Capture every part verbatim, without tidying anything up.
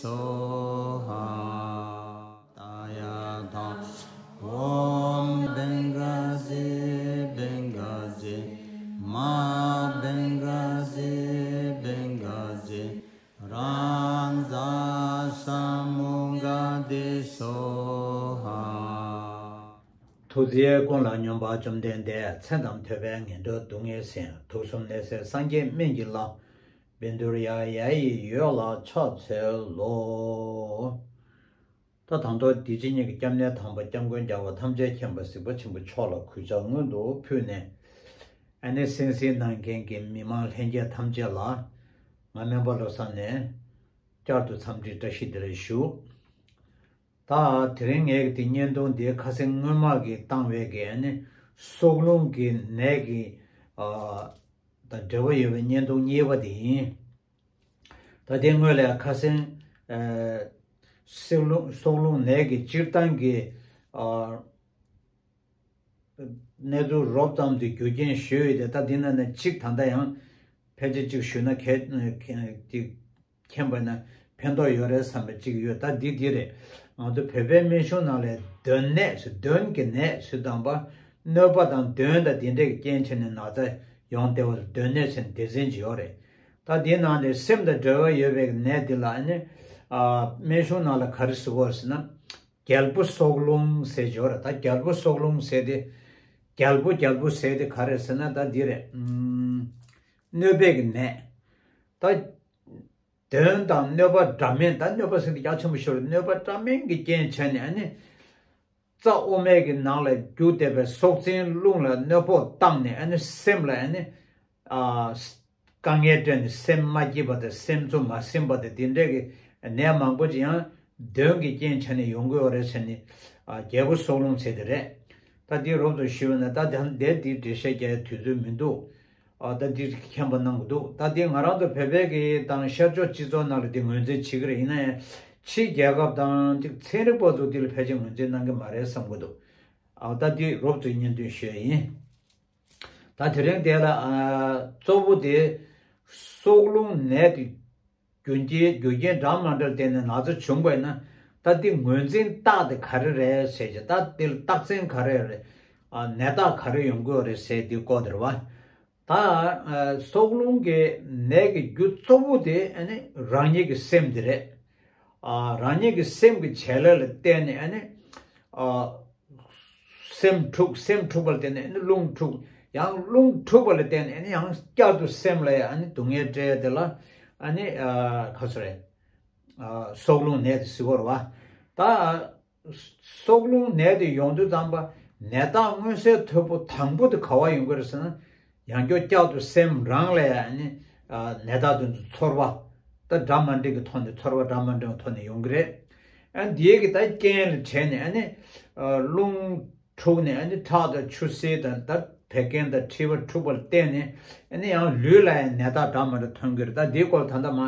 སྭཱ་ཧཱ། ད་ཡ་ཐཱ། ཨོཾ་བེང་ག་ཛི་བེང་ག་ཛི་མ་བེང་ག་ཛི་བེང་ག་ཛི་རཱ་ཛ་ས་མུདྒ་ཏེ་སྭཱ་ཧཱ། ཐུགས་རྗེའི་ཀུན་ལ་སྙོམས་པ་བཅོམ་ལྡན་འདས། མཚན་ཙམ་ཐོས་པས་ངན་འགྲོའི་སྡུག་བསྔལ་སེལ། དུག་གསུམ་ནད་སེལ་སངས་རྒྱས་སྨན་གྱི་བླ། བཻ་ཌཱུརྱ་ཡ་ཡི་འོད་ལ་ཕྱག་འཚལ་ལོ། ད་དང་ཐོག་འདི་ཕྱི་གཉིས་ཀྱི་སྐྱབས་གནས་དམ་པ་སྐྱབས་མགོན་རྒྱལ་བ་ཐམས་ཅད་མཁྱེན་པ་གཟིགས་པ་ཆེན་པོ་མཆོག་ལ་གུས་ཕྱག་སྔོན་དུ་ཕུལ་ནས། ཨ་ནི་གསན་གཟིགས་གནང་མཁན་གྱི་མི་མང་ལྷན་རྒྱས་ཐམས་ཅད་ལ་ང་སྨན་པ་བློ་བཟང་ནས་བསྐྱར་དུ་འཚམས་འདྲི་བཀྲ་ཤིས་བདེ་ལེགས་ཞུ། ད་དེ་རིང་ངས་འདི་བརྙན་ཐུང་འདི་ཁ་སང་སྔོན་མ་གི་བཏང་བའི་གི་ཨ་ནི་སྲོག་རླུང་གི་ནད་ཀྱི་ཨ་དང་འབྲེལ་བ་ཡོད་པའི་བརྙན་ཐུང་གཉིས་པ་དེ་ཡིན། ད་དེ་སྔོན་ལ་ཁ་སང་ཨ་སྲོག་རླུང་སྲོག་རླུང་ནད་ཀྱི་སྤྱིར་བཏང་གི་ཨ་གནས་ཚུལ་རོབ་ཙམ་དེ་རྒྱུ་རྐྱེན་ཞུས་ཡོད་དེ། ད་འདི་ནང་ནས་གཅིག་ད་ལྟ་ཡང་ཕལ་ཆེར་གཅིག་ཞུས་ན་གལ་གལ་དེ་མཁྱེན་པ་ན་ཕན་ཐོགས་ཡོད་རེད་བསམ་པ་གཅིག་ཡོད། ད་འདི་འདི་རེད། ང་ཚོ་བོད་པའི་སྨན་གཞུང་ནང་ལ་གདོན་ནད་ཟེར། གདོན་གྱི་ནད་ཟེར་དང་པ་གནོད་པ་དང་གདོན་དང་དེ་འདྲའི་རྐྱེན་བྱས་ནས་ན་ཚ་ཡོང་བདེ་བ་ལ་གདོན་ནད་ཟེར་ནས་སྡེ་ཚན་ཅིག་ཡོད་རེད། ད་འདི་ནང་ནས་སེམས་དང་འབྲེལ་བ་ཡོད་པའི་ནད་འདི་ལ་ཨ་ནི་ཨ་སྨན་གཞུང་ནང་ལ་ག་རེ་ཟེར་གྱི་ཡོད་རེད་ཟེར་ན། རྒྱལ་པོ་སྲོག་རླུང་ཟེར་གྱི་ཡོད་རེད། ད་རྒྱལ་པོ་སྲོག་རླུང་ཟེར་དེ། རྒྱལ་པོ་རྒྱལ་པོ་ཟེར་དེ་ག་རེ་ཟེར་ན་ད་འདི་རེད། ཨུམ། གནོད་པའི་གི་ནད། ད་གདོན་དང་གནོད་པ་འདྲ་མིན། ད་གནོད་པ་ཟེར་དེ་རྒྱ་ཆེན་པོ་ཤོར། གནོད་པ་འདྲ་མིན་གྱི་རྐྱེན་བྱས་ནས་ཨ་ནི་རྩ་དབུ་མའི་གི་ནང་ལ་རྒྱུ་བསྡད་པའི་སྲོག་འཛིན་རླུང་ལ་གནོད་པ་བཏང་ནས་ཨ་ནི་སེམས་ལ་ཨ་ནི། ཨ། དཀའ་ངལ་སྤྲད་ནས་སེམས་མ་སྐྱིད་པ་དང་སེམས་ཚོར་མ་ཟིན་པ་དང་དེ་འདྲའི་གི་ནད་མང་པོ་ཅིག་ཡང་གདོན་གྱི་རྐྱེན་བྱས་ནས་ཡོང་གི་ཡོད་རེད་ཟེར་ནས། ཨ། རྒྱལ་པོ་སྲོག་རླུང་ཟེར་དེ་རེད། ད་འདི་རོབ་ཏུ་ཞུས་པ་ན་ད་ད་འདས་འདི་འགྲེལ་བཤད་རྒྱག་ཡའི་དུས་ཚོད་མི་འདུག་ཨ། ད་འདི་མཁྱེན་པ་གནང་གི་འདུག་ད་འདི་ང་རང་ཚོ་བོད་པའི་གི་དང་ཤར་ཕྱོགས་སྤྱི་ཚོགས་ནང་ལ་འདི་ངོས་འཛིན་བྱེད་ཀྱི་རེད། ཡིན་ན་ཡང་ཕྱིའི་རྒྱལ་ཁབ་དང་ཅིག་ཚན་རིག་པ་ཚོ་འདི་ལ་ཕལ་ཆེར་ངོས་འཛིན་གནང་གི་མ་རེད་བསམ་གྱི་འདུག་ཨ། ད་འདི་རོབ་ཏུ་སྙན་སྒྲོན་ཞུ་ཡ་ཡིན། ད་དེ་རིང་དེ་ལ་ཨ་གཙོ་བོ་དེ་སྲོག་རླུང་ནད་དེ་རྒྱུ་རྐྱེན་རྒྱུ་རྐྱེན་འདྲ་མ་འདྲ་བརྟེན་ནས་ན་ཚ་བྱུང་བས་ན། ད་འདི་ངོས་འཛིན་རྟགས་དེ་ག་རེ་རེད་ཟེར་གྱི། ད་འདི་ལ་རྟགས་མཚན་ག་རེ་རེད། ཨ་ནད་རྟགས་ག་རེ་ཡོང་གི་ཡོད་རེད་ཟེར་འདི་སྐོར་དེ་རེད་བ། ད་ཨ་སྲོག་རླུང་གི་ནད་ཀྱི་རྒྱུ་གཙོ་བོ་དེ་ཨ་ནི་རང་ཉིད་ཀྱི་སེམས་དེ་རེད། ཨ་རང་ཉིད་ཀྱི་སེམས་ཀྱི་བྱེད་ལས་ལ་བརྟེན་ནས་ཨ་ནི་ཨ། སེམས་འཁྲུགས། སེམས་འཁྲུགས་པ་ལ་བརྟེན་ནས་ཨ་ནི་རླུང་འཁྲུགས། ཡང་རླུང་འཁྲུགས་པ་ལ་བརྟེན་ནས་ཨ་ནི་ཡང་བསྐྱར་དུ་སེམས་ལ་ཡང་ཨ་ནི་སྡུག་བསྔལ་སྤྲད་དེ་ལ་ཨ་ནི་ཨ་ག་ཚོད་རེད། ཨ་སྲོག་རླུང་ནད་དེ་ཟེར་གྱི་ཡོད་རེད་བ། ད་སྲོག་རླུང་ནད་དེ་ཡོང་དུས་ཙམ་པ་ནད་རྟགས་མངོན་གསལ་དོད་པོ་དང་པོ་དེ་ག་པར་ཡོང་གི་རེད་ཟེར་ན། ཡང་བསྐྱར་བསྐྱར་དུ་སེམས་རང་ལ་ཡང་ཨ་ནི་ཨ་ནད་རྟགས་དེ་ཚོ་ཚོར་བ། ད་འདྲ་མ་འདྲ་གི་ཐོག་ནས་ཚོར་བ་འདྲ་མ་འདྲ་གི་ཐོག་ནས་ཡོང་གི་རེད། ཨ་འདིའི་གི་ད་རྐྱེན་ལ་བྱས་ནས་ཨ་ནི་ཨ་རླུང་འཁྲུགས་ནས་ཨ་ནི་ཁྲག་དང་ཆུ་སེར་དང་ད་བད་ཀན་དང་མཁྲིས་པ་འཁྲུགས་པ་ལ་བརྟེན་ནས་ཨ་ནི་ཡང་ལུས་ལ་ཡང་ནད་རྟགས་འདྲ་མ་འདྲ་ཐོན་གི་རེད། ད་འདིའི་སྐོར་ད་ལྟ་མ་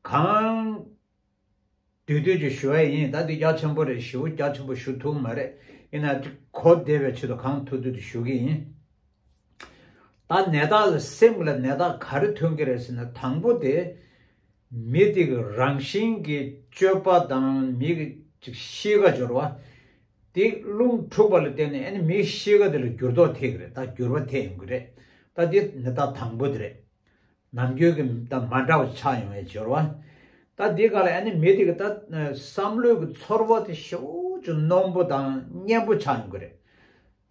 གང་བསྡུས་བསྡུས་ཀྱིས་ཞུ་བ་ཡིན། ད་འདི་རྒྱ་ཆེན་པོ་རེད། ཞེ་པོ་རྒྱ་ཆེན་པོ་ཞུ་ཐུབ་མ་རེད། ཡིན་ན་གོ་བདེ་བའི་ཆེད་དུ་གང་ཐུབ་ཐུབ་ཏུ་ཞུ་གི་ཡིན། ད་ནད་རྟགས་ལ་སེམས་ལ་ནད་རྟགས་ག་རེ་ཐོན་གི་རེད་ཟེར་ན། དང་པོ་དེ་མི་དེ་གི་རང་བཞིན་གྱི་སྤྱོད་པ་དང་མི་གི་ཅིག་གཤིས་ཀ་སྦྱོར་བ་དེ་རླུང་འཁྲུགས་པ་ལ་བརྟེན་ནས་ཨ་ནི་མིའི་གཤིས་ཀ་དེ་ལ་འགྱུར་ལྡོག་ཐེབས་ཀྱི་རེད། ད་འགྱུར་བ་ཐེབས་ཡོང་གི་རེད། ད་དེ་ནད་རྟགས་དང་པོ་དེ་རེད། ནམ་རྒྱུན་གྱི་དང་མ་འདྲ་བ་ཆགས་ཡོང་བའི་སྦྱོར་བ། ད་འདི་ག་ལ་ཨ་ནི་མི་དེ་གི་ད་བསམ་བློའི་གི་ཚོར་བ་དེ་ཞེ་པོ་ཅིག་རྣོན་པོ་དང་མཉེན་པོ་ཆགས་ཡོང་གི་རེད།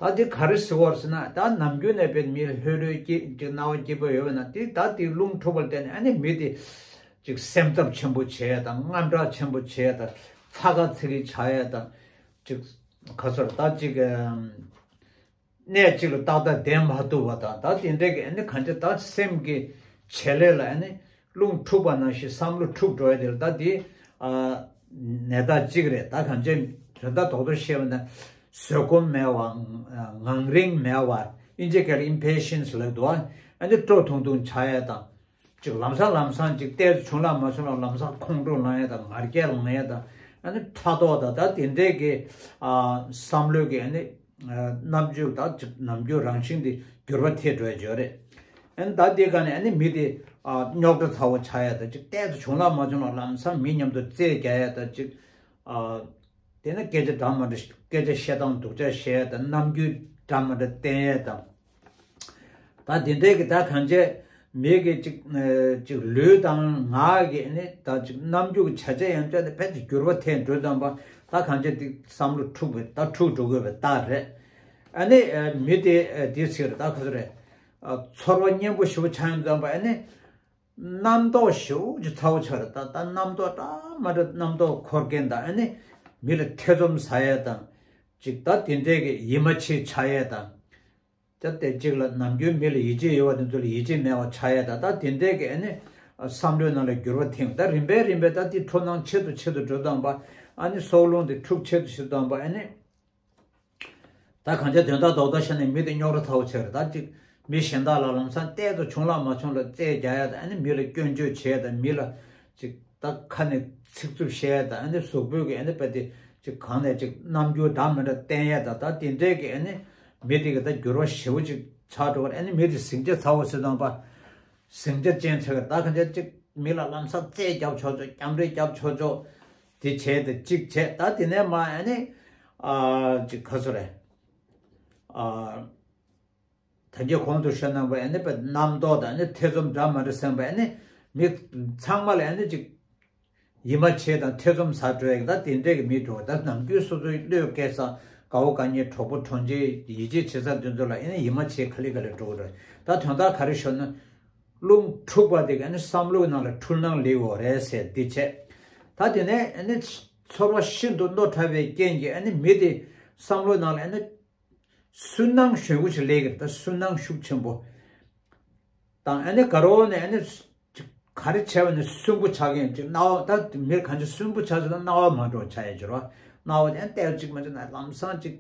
ད་འདི་ག་རེ་ཟེར་བ་ཟེར་ན། ད་ནམ་རྒྱུན་ནས་དཔེ་མི་ལྷོད་ལྷོད་སྐྱིད་ཅིག་སྣང་བ་སྐྱིད་པོ་ཡོད་པ་ན། དེ་ད་དེ་རླུང་འཁྲུགས་པ་ལ་བརྟེན་ནས་ཨ་ནི་མི་དེ་ཅིག་སེམས་འཚབ་ཆེན་པོ་བྱས་དང་། དངངས་སྐྲག་ཆེན་པོ་བྱས་དང་། ཚ་ག་ཚི་གི་ཆགས་ཡ་དང་། ཅིག་ག་ཚོད་ད་ཅིག་གནས་གཅིག་ལ་ཏག་ཏག་བསྡད་མ་ཐུབ་པ་དང་། ད་དེ་འདྲའི་གི་ཨ་ནི་གང་ཅི་ད་སེམས་ཀྱི་བྱེད་ལས་ལ་ཨ་ནི་རླུང་འཁྲུགས་པ་ནང་བཞིན་བསམ་བློ་འཁྲུགས་འགྲོ་ཡ་དེ་ལ། ད་དེ་ཨ་ནད་རྟགས་གཅིག་རེད། ད་གང་ཅི་དོན་དག་རྡོག་རྡོག་བཤད་པ་ན་བཟོད་སྒོམ་མེད་པ། ངང་རིང་མེད་པ། ཨིན་ཇི་སྐད་ལ་ཨིམ་ཕེ་ཤན་སི་ལབ་འདུག་ཨ་ནི་སྤྲོ་ཐུང་ཐུང་ཆགས་ཡ་དང་། ཅིག་ལམ་སང་ལམ་སང་ཅིག་ཏོག་ཙམ་བྱུང་ལ་མ་བྱུང་ལ་ལམ་སང་ཁོང་ཁྲོ་ལངས་ཡ་དང་། ང་རྒྱལ་ལངས་ཡ་དང་། ཨ་ནི་ཕྲག་དོག་དང་། ད་དེ་འདྲའི་གི་ཨ་བསམ་བློའི་གི་ཨ་ནི་ཨ་རྣམ་འགྱུར་དང་ཅིག་ནམ་རྒྱུན་རང་བཞིན་དེ་འགྱུར་བ་ཐེབས་འགྲོ་ཡ་ཅིག་ཡོད་རེད། ཨ་ནི་ད་དེ་ག་ནས་ཨ་ནི་མི་དེ་ ཨ་རྙོག་དྲ་ཚ་བོ་ཆགས་ཡ་དང་ཅིག་ཏོག་ཙམ་བྱུང་ལ་མ་བྱུང་ལ་ལམ་སང་མི་མཉམ་དུ་རྩོད་རྒྱག་ཡ་དང་ཅིག་ཨ་དེ་ནས་སྐད་ཆ་འདྲ་མི་འདྲ་སྐད་ཆ་བཤད་སྟངས་སྡུག་ཅག་བཤད་ཡ་དང་རྣམ་འགྱུར་འདྲ་མི་འདྲ་བསྟན་ཡ་དང་། ད་དེ་འདྲའི་གི་ད་གང་བྱས་མི་གི་ཅིག་ཅིག་ལུས་དང་ངག་གི་ནི་ད་ཅིག་རྣམ་འགྱུར་གྱི་བྱ་བྱེད་ཡང་བསྐྱར་ནི་ཕན་ཚུན་འགྱུར་བ་ཐེབས་འགྲོ་དང་པ་ད་གང་བྱས་དེ་བསམ་བློ་འཁྲུག་པའི་ད་འཁྲུག་འགྲོ་དགོས་པའི་རྟགས་རེད། ཨ་ནི་མི་དེ་དེ་ཚིག་རེད་ད་ག་ཚོད་རེད། ཚོར་བ་སྙན་པོ་ཞེ་པོ་ཆགས་ཡོང་དང་པ་ཨ་ནི་རྣམ་རྟོག་ཞེ་པོ་ཅིག་ཚ་བོ་ཆགས་རེད་ད་ད་རྣམ་རྟོག་འདྲ་མི་འདྲ་རྣམ་རྟོག་འཁོར་མཁན་དང་ཨ་ནི་མི་ལ་ཐེ་ཚོམ་ཟ་ཡས་དང་ཅིག་ད་དེ་འདྲའི་གི་ཡིད་མ་ཆེས་ཆགས་ཡས་དང་། ད་དེ་གཅིག་ལ་ནམ་རྒྱུན་མི་ལ་ཡིད་ཆེས་ཡོད་པ་དེ་ཚོ་ལ་ཡིད་ཆེས་མེད་པ་ཆགས་ཡས་དང་ད་དེ་འདྲའི་གི་ཨ་ནི་བསམ་བློའི་ནང་ལ་འགྱུར་བ་ཐེབས་ད་རིམ་པས་རིམ་པས་ད་དེ་འཁྲུལ་སྣང་ཆེ་དུ་ཆེ་དུ་འགྲོ་དང་པ་ཨ་ནི་སྲོག་རླུང་དེ་འཁྲུག་ཆེ་དུ་ཆེ་དུ་དང་པ་ཨ་ནི། ད་གང་ཅི་དོན་དག་རྡོག་རྡོག་བཤད་ནས་མི་དེ་རྙོག་དྲ་ཚ་བོ་ཆགས་རེད་ད་ཅིག་མི་གཞན་དག་ལ་ལམ་སང་ཏོག་ཙམ་བྱུང་ལ་མ་བྱུང་ལ་རྩོད་རྒྱག་ཡ་དང་ཨ་ནི་མི་ལ་སྐྱོན་བརྗོད་བྱས་དང་མི་ལ་ཅིག་ད་ཁ་ནས་ཚིག་རྩུབ་བཤད་ཡ་དང་ཨ་ནི་གཟུགས་པོའི་གི་ཨ་ནི་དཔེ་དེ་ཅིག་གང་ནས་ཅིག་རྣམ་འགྱུར་འདྲ་མི་འདྲ་བསྟན་ཡ་དང་ད་དེ་འདྲའི་གི་ཨ་ནི་མི་དེ་གི་ད་འགྱུར་བ་ཞེ་པོ་ཅིག་ཆགས་འགྲོ་བར་ཨ་ནི་མི་དེ་ཟིང་ཆ་ཚ་བོ་ཟེར་དང་པ། ཟིང་ཆ་ཅན་ཆགས་ཀྱི་ད་གང་ཅི་ཅིག་མི་ལ་ལམ་སང་རྩོད་རྒྱབ་ཆོག་ཆོག་སྐྱབས་འགྲོ་རྒྱབ་ཆོག་ཆོག་དེ་བྱས་ཏེ་གཅིག་བྱས་ད་དེ་ནས་མ་ཨ་ནི་ཨ་ཅིག་ག་ཚོད་རེད་ཨ་ད་གིན་གོང་དུ་བཤད་གནང་བ་ཨ་ནི་པ་རྣམ་རྟོག་དང་ཨ་ནི་ཐེ་ཚོམ་འདྲ་མི་འདྲ་སེམས་པ་ཨ་ནི་མི་ཚང་མ་ལ་ཨ་ནི་ཅིག་ཡིད་མ་ཆེས་དང་ཐེ་ཚོམ་ཟ་འགྲོ་ཡག་ད་དེ་འདྲས་ཀྱི་མི་འགྲོ་ད་ནམ་རྒྱུན་སོ་སོའི་བློས་བཀལ་ས་དགའ་བོ་དགའ་ཉེ་གྲོགས་པོ་གྲོང་ཁྱེར་ཡིད་ཆེས་བྱེད་ས་དེ་ཚོ་ལ་ཨེ་ནི་ཡིད་མ་ཆེས་ག་ལེ་ག་ལེ་འགྲོ་གི་རེད་ད་དོན་དག་ག་རེ་ཤོར་ན་རླུང་འཁྲུགས་པ་དེ་ག་ཨེ་ནི་བསམ་བློའི་ནང་ལ་འཁྲུལ་སྣང་སླེབས་ཡོད་རེད་ཟེར་འདི་བྱས་ད་དེ་ནས་ཨེ་ནི་ཚོར་བ་ཤིན་ཏུ་རྣོ་དྲགས་པའི་རྐྱེན་གྱིས་ཨེ་ནི་མི་དེ་བསམ་བློའི་ནང་ལ་ཨེ་ནི་སུན་སྣང་ཞེ་པོ་ཞིག་སླེབས་ཀྱི་རེད་ད་སུན་སྣང་ཤུགས་ཆེན་པོ། དང་ཨ་ནི་དགའ་རོགས་ནས་ཨ་ནི་ག་རེ་བྱས་པ་ནི་སུན་པོ་ཆགས་མཁན་ཅིག་སྣང་བ་ད་མི་གང་ཅི་སུན་པོ་ཆགས་ཟེར་ན་སྣང་བ་མ་འགྲོ་ཆགས་ཡ་ཅིག་རོ། སྣང་བ་ནི་ཨ་ནི་ལྟས་ཅིག་མ་ཅིག་ན་ལམ་སང་ཅིག་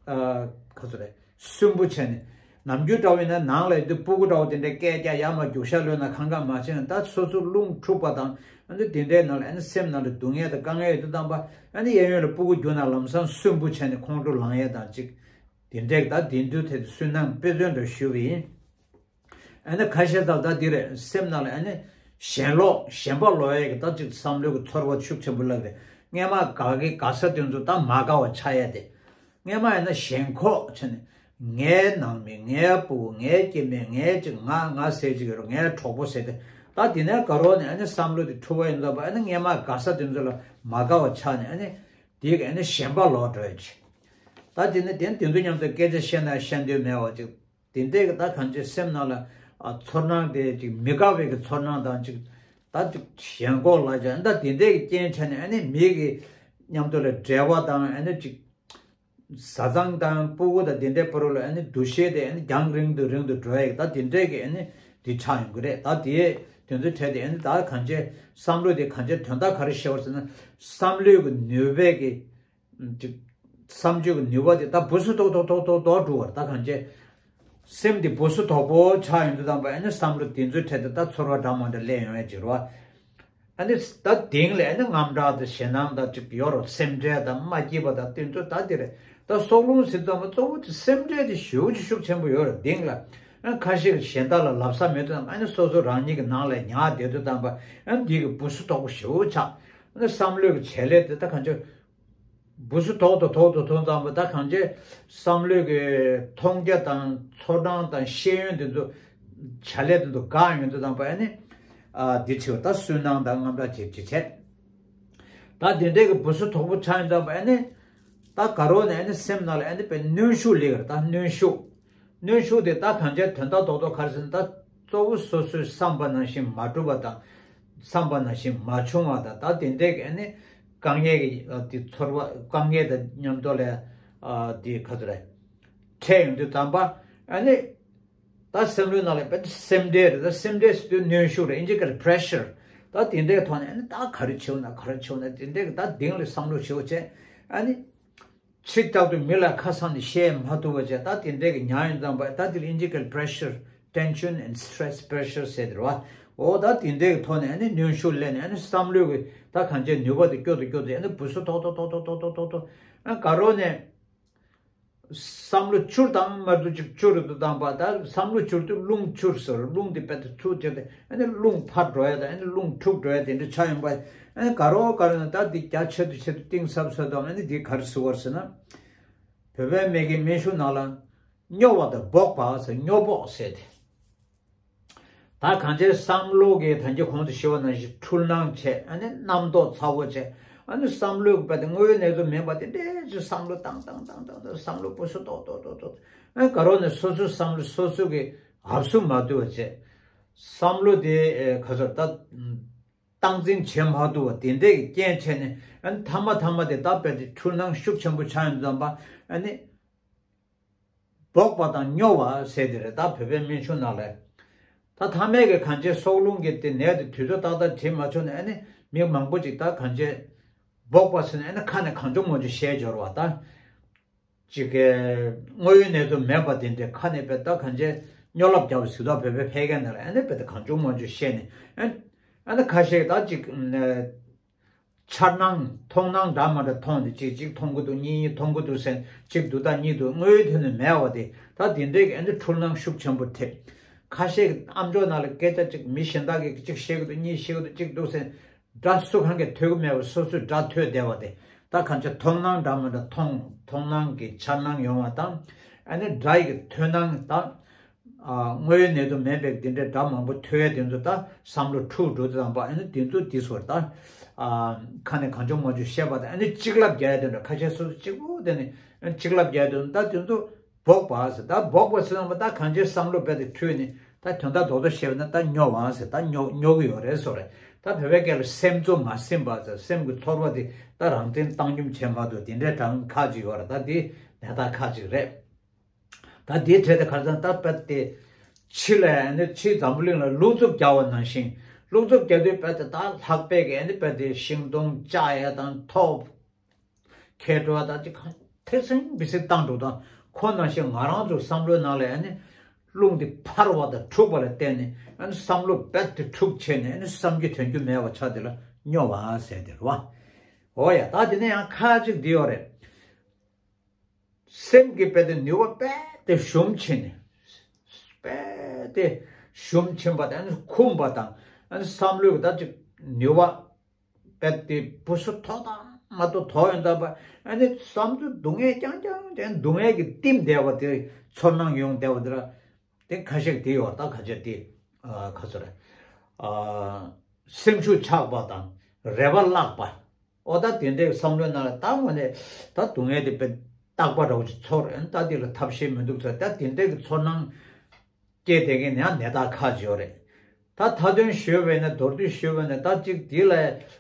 ཨ་ག་ཚོད་རེད་སུན་པོ་བྱས་ནས་ནམ་རྒྱུན་འདྲ་བོ་ཡིན་ན་ནང་ལ་ཡོད་དུས་སྤུ་གུ་འདྲ་བོ་དེ་འདྲའི་སྐད་རྒྱག་ཡ་མ་རྒྱུག་ཤ་ལོན་ན་ཁང་ཁང་མ་བྱས་ན་ད་སོ་སོ་རླུང་འཁྲུགས་པ་དང་ཨ་ནི་དེ་འདྲའི་ནང་ལ་ཨ་ནི་སེམས་ནང་ལ་སྡུག་བསྔལ་དང་དཀའ་ངལ་ཡོད་དུས་དང་པ་ཨ་ནི་གཡས་གཡོན་ལ་སྤུ་གུ་རྒྱུག་ན་ལམ་སང་སུན་པོ་བྱས་ནས་ཁོང་ཁྲོ་ལངས་ཡ་དང་ཅིག་དེ་འདྲས་ད་དེ་འདུག་དེ་སུན་སྣང་དཔེ་མཚོན་དུ་ཞུ་བ་ཡིན། ཨ་ནི་ཁ་ཤས་ཙམ་ད་འདི་རེད་སེམས་ནང་ལ་ཨ་ནི་ཞེན་ལོག་ཞེན་པ་ལོག་ཡས་ཀྱི་ད་ཅིག་བསམ་བློའི་གི་ཚོར་བ་ཤུགས་ཆེན་པོ་སླེབས་རེད། སྔས་མ་དགའ་གི་དགའ་ས་དེ་ཚོ་ད་མ་དགའ་བ་ཆགས་ཡས་དེ། སྔས་མ་ཡིན་ན་ཞེན་ཁོག་བྱས་ནས་ངའི་ནང་མི་ངའི་སྤུ་གུ་ངའི་སྐྱེ་དམན་ངའི་ཅིག་ང་ང་ཟེར་ཅིག་ཡོད་རེད་ངའི་གྲོགས་པོ་ཟེར་ཏེ་ད་དེ་ནས་དགའ་རོགས་ནས་ཨ་ནི་བསམ་བློ་དེ་འཁྲུག་པ་ཡིན་ཙམ་པ་ཨ་ནི་སྔས་མ་དགའ་ས་དེ་ཚོ་ལ་མ་དགའ་བ་ཆགས་ནས་ཨ་ནི་དེ་གི་ཨ་ནི་ཞེན་པ་ལོག་འགྲོ་ཡས་ཅིག་ད་དེ་ནས་དེ་དེ་ཚོ་མཉམ་དུ་སྐད་ཆ་བཤད་ན་བཤད་འདོད་མེད་པ་ཅིག་དེ་འདྲས་ཀྱི་ད་གང་ཅི་སེམས་ནང་ལ་ཨ་ཚོར་སྣང་དེ་ཅིག་མི་དགའ་བའི་གི་ཚོར་སྣང་དང་ཅིག་ད་ཅིག་ཞེན་ཁོག་ལ་ཅིག་ད་དེ་འདྲས་ཀྱི་རྐྱེན་བྱས་ནས་ཨ་ནི་མི་གི་མཉམ་དུ་ལ་འབྲེལ་བ་དང་ཨ་ནི་ཅིག་བཟའ་ཚང་དང་སྤུ་གུ་དང་དེ་འདྲའི་བར་ལ་ཨ་ནི་འདུ་ཤེས་དེ་ཨ་ནི་རྒྱང་རིང་དུ་རིང་དུ་འགྲོ་ཡ་གི་ད་དེ་འདྲས་ཀྱི་ཨ་ནི་དེ་ཆགས་ཡོང་གི་རེད་ད་དེ་དེ་ཚོའི་གྲས་དེ་ཨ་ནི་ད་གང་ཅི་བསམ་བློ་དེ་གང་ཅི་དོན་དག་ག་རེ་ཤེས་པར་ཟེར་ན་བསམ་བློའི་གི་ནུས་པའི་གི་ཅིག་བསམ་བརྗོད་ཀྱི་ནུས་པ་དེ་ད་སྦུ་སུ་ཏོག་ཏོག་ཏོག་ཏོག་ཏོག་འགྲོ་བར་ད་གང་བྱས། སེམས་དེ་སྦུ་སུ་དོག་པོ་ཆགས་ཡོང་དུས་དང་པ་ཨ་ནི་བསམ་བློ་དེ་ཚོའི་གྲས་དེ་ད་ཚོར་བ་འདྲ་མ་འདྲ་སླེབས་ཡོང་ཡ་ཅིག་རེད་བ། ཨ་ནི་ད་དེང་ལས་ཨ་ནི་དངངས་སྐྲག་དང་ཞེད་སྣང་དང་ཅིག་ཡོད་རེད་སེམས་ཁྲལ་དང་མ་སྐྱིད་པ་དང་དེ་ཚོ་ད་དེ་རེད་ད་སྲོག་རླུང་ཟེར་དུས་དང་པ་གཙོ་བོ་དེ་སེམས་ཁྲལ་དེ་ཞེ་པོ་ཅིག་ཤུགས་ཆེན་པོ་ཡོད་རེད་དེང་ལ། ཨ་ཁ་ཤས་ཀྱི་གཞན་དག་ལ་ལབ་ས་མེད་དུས་དང་པ་ཨ་ནི་སོ་སོ་རང་ཉིད་ཀྱི་ནང་ལ་ཉར་བསྡད་དུས་དང་པ་ཨ་ནི་དེ་གི་སྦུ་སུ་དོག་པོ་ཞེ་པོ་ཆགས་ཨ་ནི་བསམ་བློའི་གི་བྱེད་ལས་དེ་ད་གང་བྱས། སྦུ་སུ་དོག་ཏུ་དོག་ཏུ་ཐོན་ཙམ་པ་ད་གང་བྱས་བསམ་བློའི་གི་མཐོང་རྒྱ་དང་ཚོར་སྣང་དང་ཤེས་ཡོན་དེ་ཚོ་བྱ་ལས་དེ་ཚོ་འགག་ཡོང་དུས་དང་པ་ཨ་ནི་ཨ་འདི་ཆེ་བ་ད་སུན་སྣང་དང་དངངས་སྐྲག་བྱེད་ཅི་བྱེད། ད་དེ་འདྲའི་གི་སྦུ་སུ་དོག་པོ་ཆགས་ཡོང་དུས་དང་པ་ཨ་ནི་ད་དགའ་རོགས་ནས་ཨ་ནི་སེམས་ནང་ལ་ཨ་ནི་པའི་གནོན་ཤུགས་སླེབས་ཀྱི་རེད་ད་གནོན་ཤུགས། གནོན་ཤུགས་དེ་ད་གང་བྱས་དོན་དག་རྡོག་རྡོག་ག་རེ་ཟེར་ན་ད་གཙོ་བོ་སོ་སོའི་བསམ་པ་ནང་བཞིན་མ་གྲུབ་པ་དང་། བསམ་པ་ནང་བཞིན་མ་བྱུང་བ་དང་ད་དེ་འདྲའི་གི་ཨ་ནི་དཀའ་ངལ་གི་ཨ་དེ་ཚོར་བ་དཀའ་ངལ་དང་མཉམ་དུ་ལ་ཨ་དེ་ག་ཚོད་རེད། འཕྲད་ཡོང་དུས་དམ་པ་ཨ་ནི་ད་སེམས་ལུས་ནང་ལ་དཔེ་སེམས་ཁྲལ་རེད་ད་སེམས་ཁྲལ་ཟེར་དུས་གནོན་ཤུགས་རེད་ཨིན་ཇི་སྐད་ལ་pressure། ད་དེ་འདྲའི་ཐོག་ནས་ཨ་ནི་ད་ག་རེ་བྱེད་འོ་ན་ག་རེ་བྱེད་འོ་ན་དེ་འདྲའི་གི་ད་དེང་ལ་བསམ་བློ་ཞེ་པོ་བྱས་ཨ་ནི། ཕྱི་རྟག་ཏུ་མི་ལ་ཁ་སང་ནས་བཤད་མ་ཐུབ་པ་བྱས་ད་དེ་འདྲས་ཀྱི་ཉར་ཡོང་ཙམ་པ་ད་དེ་ལ་ཨིན་ཇི་སྐད་pressure tension and stress pressure ཟེར་དེ་རེད་བ། འོ་ད་དེ་འདྲས་ཀྱི་ཐོག་ནས་ཨ་ནི་གནོན་ཤུགས་སླེབས་ནས་ཨ་ནི་བསམ་བློའི་གི་ད་གང་ཅི་ནུས་པ་དེ་སྐྱོ་དུ་སྐྱོ་དུ་ཨ་ནི་སྦུ་སུ་ཐོག་ཐོག་ཐོག་ཐོག་ཐོག་ཐོག་ཐོག་ཨ་དགའ་རོགས་ནས་ བསམ་བློ་འཕྱུར་དང་མ་འདུག་ཅིག་འཕྱུར་དུ་བཏང་པ། ད་བསམ་བློ་འཕྱུར་དུས་རླུང་འཕྱུར་ཟེར། རླུང་དེ་དཔེ་དེ་ཚུར་བྱས་ཏེ་ཨ་ནི་རླུང་ཕར་འགྲོ་ཡ་དང་ཨ་ནི་རླུང་འཁྲུག་འགྲོ་ཡ་དེ་འདྲ་ཆགས་ཡོང་པ། ཨ་ནི་ག་རོ་ག་རོ་ན་ད་འདི་རྒྱ་ཆེ་དུ་ཆེ་དུ་གཏིང་ཟབ་ཟབ་དང་། ཨ་ནི་འདི་ག་རེ་ཟེར་བ་ཟེར་ན། བོད་པའི་མི་གི་སྨན་གཞུང་ནང་ལ་སྨྱོ་བ་དང་འབོག་པ་ཟེར། སྨྱོ་འབོག་ཟེར་ཏེ། ད་གང་ཅིའི་བསམ་བློ་གི་ད་གིན་གོང་དུ་ཞུས་པ་ནང་བཞིན་འཁྲུལ་སྣང་བྱས། ཨ་ནི་རྣམ་རྟོག་ཚ་བོ་བྱས། ཨ་ནི་བསམ་བློའི་དཔེ་དེ་དངོས་ཡོད་གནས་ཚུལ་མིན་པ་དེ་འདྲའི་ཅིག་བསམ་བློ་བཏང་བཏང་བཏང་བཏང་བཏང་། བསམ་བློ་སྤུ་སུ་ཏོག་ཏོག་ཏོག་ཏོག་ཨ་ནི་ག་རོ་ནས་སོ་སོའི་བསམ་བློ་སོ་སོ་གི་ཧབ་སུ་མ་བསྡུ་བ་བྱས། བསམ་བློ་དེ་ཨེ་ག་ཚོད་ད་སྟངས་འཛིན་བྱེད་མ་ཐུབ་པ་དེ་འདྲའི་རྐྱེན་བྱས་ནས། ཨ་ནི་མཐའ་མ་མཐའ་མ་དེ་ད་དཔེ་དེ་འཁྲུལ་སྣང་ཤུགས་ཆེན་པོ་ཆགས་ཡོང་དུས་ཙམ་པ། ཨ་ནི་འབོག་པ་དང་སྨྱོ་བ་ཟེར་དེ་རེད། ད་བོད་པའི་སྨན་གཞུང་ནང་ལ། ད་ཐ་མའི་གི་གང་ཅིའི་སྲོག་རླུང་གི་དེ་ནད་དེ་དུས་ཚོད་ཏག་ཏག་དྲིལ་མ་ཆོག་ནས། ཨ་ནི་མི་མང་པོ་ཅིག་ད་གང་ཅིའི་འབོག་པ་ཟེར་ནས་ཨ་ནི་ཁ་ནས་གང་བྱུང་མང་བྱུང་བཤད་འབྱོར་བ། ད་ཅིག་གི་དངོས་ཡོད་གནས་ཚུལ་མེད་པ་དེ་འདྲའི་ཁ་ནས་དཔེ་ད་གང་ཅིའི་སྨྱོ་ལབ་རྒྱག་པ་ཟེར། ད་བོད་པའི་ཕལ་སྐད་ནང་ལ་ཨ་ནི་དཔེ་ད་གང་བྱུང་མང་བྱུང་བཤད་ནས། ཨ་ཨ་ནི་ཁ་ཤས་ད་ཅིག་འཆར་སྣང་མཐོང་སྣང་འདྲ་མ་འདྲ་མཐོང་སྟེ། གཅིག་གཅིག་མཐོང་གི་འདུག་གཉིས་གཉིས་མཐོང་གི་འདུག་ཟེར། གཅིག་འདུག་ད་གཉིས་འདུག་དངོས་ཡོད་ཐོག་ནས་མེད་པ་དེ། ད་དེ་འདྲའི་གི་ཨ་ནི་འཁྲུལ་སྣང་ཤུགས་ཆེན་པོ་ཐེབས། ཁ་ཤས་ཨམ་ཅོག་ནང་ལ་སྐད་ཆ་གཅིག་མི་གཞན་དག་གིས་གཅིག་བཤད་གི་འདུག་གཉིས་བཤད་གི་འདུག་གཅིག་འདུག་ཟེར། སྒྲ་སུ་གང་གིས་ཐོས་གི་མེད་པར་སོ་སོས་སྒྲ་ཐོས་བསྡད་པ་དེ། ད་གང་ཅིའི་མཐོང་སྣང་འདྲ་མ་འདྲ་མཐོང་། མཐོང་སྣང་གི་འཆར་སྣང་ཡོང་བ་དང་། ཨ་ནི་སྒྲ་ཡི་ཐོས་སྣང་དང་། ཨ་དངོས་ཡོད་གནས་ཚུལ་མིན་པའི་དེ་འདྲའི་སྒྲ་མང་པོ་ཐོས་ཡས་དེ་ཚོ་ད་བསམ་བློ་འཁྲུག་འགྲོ་དུས་ཙམ་པ། ཨ་ནི་དེ་ཚོ་དེ་ཚོར་ད་ཨ་ཁ་ནས་གང་བྱུང་མང་བྱུང་བཤད་པ་དང་། ཨ་ནི་གཅིག་ལབ་རྒྱག་ཡས་དེ་འདྲ། ཁ་ཤས་སོ་སོ་གཅིག་པུ་དེ་ནི་ཨ་ནི་གཅིག་ལབ་རྒྱག་ཡས་དེ་འདྲ། ད་དེ་ཚོ་འབོག་པ་ཟེར། ད་འབོག་པ་ཟེར་ཙམ་པ་ད་གང་ཅིའི་བསམ་བློ་དཔེ་དེ་འཁྲུལ་ནས། ད་དོན་དག་རྡོག་རྡོག་བཤད་པ་ན་ད་སྨྱོ་བ་ཟེར། ད་སྨྱོ་སྨྱོ་གི་ཡོད་རེད་ཟེར་རེད། ད་བོད་པའི་སྐད་ལ་སེམས་གཙོ་མ་ཟིན་པ་ཟེར། སེམས་ཀྱི་ཚོར་བ་དེ་ད་རང་བཙན་བཏང་སྙོམས་བྱེད་མ་ཐུབ། དེ་འདྲའི་གྲངས་ཁག་ཅིག་ཡོད་རེད། ད་དེ་ནད་རྟགས་ཁག་ཅིག་རེད། ད་དེའི་གྲས་དེ་ག་རེ་ཟེར་ན། ད་དཔེ་དེ་ཕྱི་ལ་ཨ་ནི་ཕྱི་འཛམ་བུ་གླིང་ལ་རླུང་འཚུབ་རྒྱག་པ་ནང་བཞིན། རླུང་འཚུབ་རྒྱག་དུས་དཔེ་དེ་ད་ལྷགས་པས་ཀྱི་ཨ་ནི་དཔེ་དེ་ཤིང་སྡོང་བཅག་ཡས་དང་ཐོག་ཁེ་འགྲོ་བ་དང་ཅིག་གང་ཐེར་སིང་བི་སིང་བཏང་འགྲོ་དང་། ཁོ་ནང་བཞིན་ང་རང་ཚོ་བསམ་བློའི་ནང་ལ་ཨ་ནི་རླུང་དེ་འཕར་བ་དང་འཁྲུག་པ་ལ་བརྟེན་ནས། ཨ་ནི་བསམ་བློ་རྦད་དེ་འཁྲུག་བྱས་ནས། ཨ་ནི་བསམ་རྒྱུ་དོན་རྒྱུ་མེད་པ་ཆགས་དེ་ལ་སྨྱོ་བ་ཟེར་དེ་རེད་བ། འོ་ཡ། ད་དེ་ནས་ཡང་ཁ་ཅིག་འདི་ཡོད་རེད། སེམས་ཀྱི་དཔེ་དེ་ནུས་པ་རྦད་དེ་ཞུམ་ཕྱིན་ནས། རྦད་དེ་ཞུམ་ཕྱིན་པ་དང་ཨ་ནི་འཁུམས་པ་དང་། ཨ་ནི་བསམ་བློའི་ད་ཅིག་ནུས་པ་རྦད་དེ་སྤུ་སུ་ཐོག་དང་མ་ཐོག་ཐོག་ཡོང་དུས་ཙམ་པ། ཨ་ནི་བསམ་ཚུལ་སྡུག་བསྔལ་རྐྱང་རྐྱང་དེ། སྡུག་བསྔལ་གྱིས་བསྟིམ་བསྡད་པ་དེ་ཚོར་སྣང་ཡོང་བསྡད་པ་དེ་ལ། དེ་ཁ་ཤས་དེ་ཡོད། ད་ཁ་ཤས་དེ་ཨ་ཁ་ཚོར་ཨ་སེམས་ཤུགས་ཆག་པ་དང་རེ་བ་བརླག་པ། འོ་ད་དེ་འདྲའི་བསམ་བློའི་ནང་ལ་ད་དངོས་གནས་ད་སྡུག་བསྔལ་དེ་དཔེ་རྟག་པ་འདྲ་བོ་ཅིག་ཚོར། ཨ་ནི་ད་དེ་ལ་ཐབས་ཤེས་མི་འདུག་ཚོར། ད་དེ་འདྲའི་གི་ཚོར་སྣང་སྐྱེས་བསྡད་མཁན་ཡང་ནད་རྟགས་ཁག་ཅིག་ཡོད་རེད། ད་མཐའ་དོན་ཞུས་པ་ཡིན་ན། མདོར་བསྡུས་ཞུས་པ་ཡིན་ན། ད་གཅིག་དེ་ལ་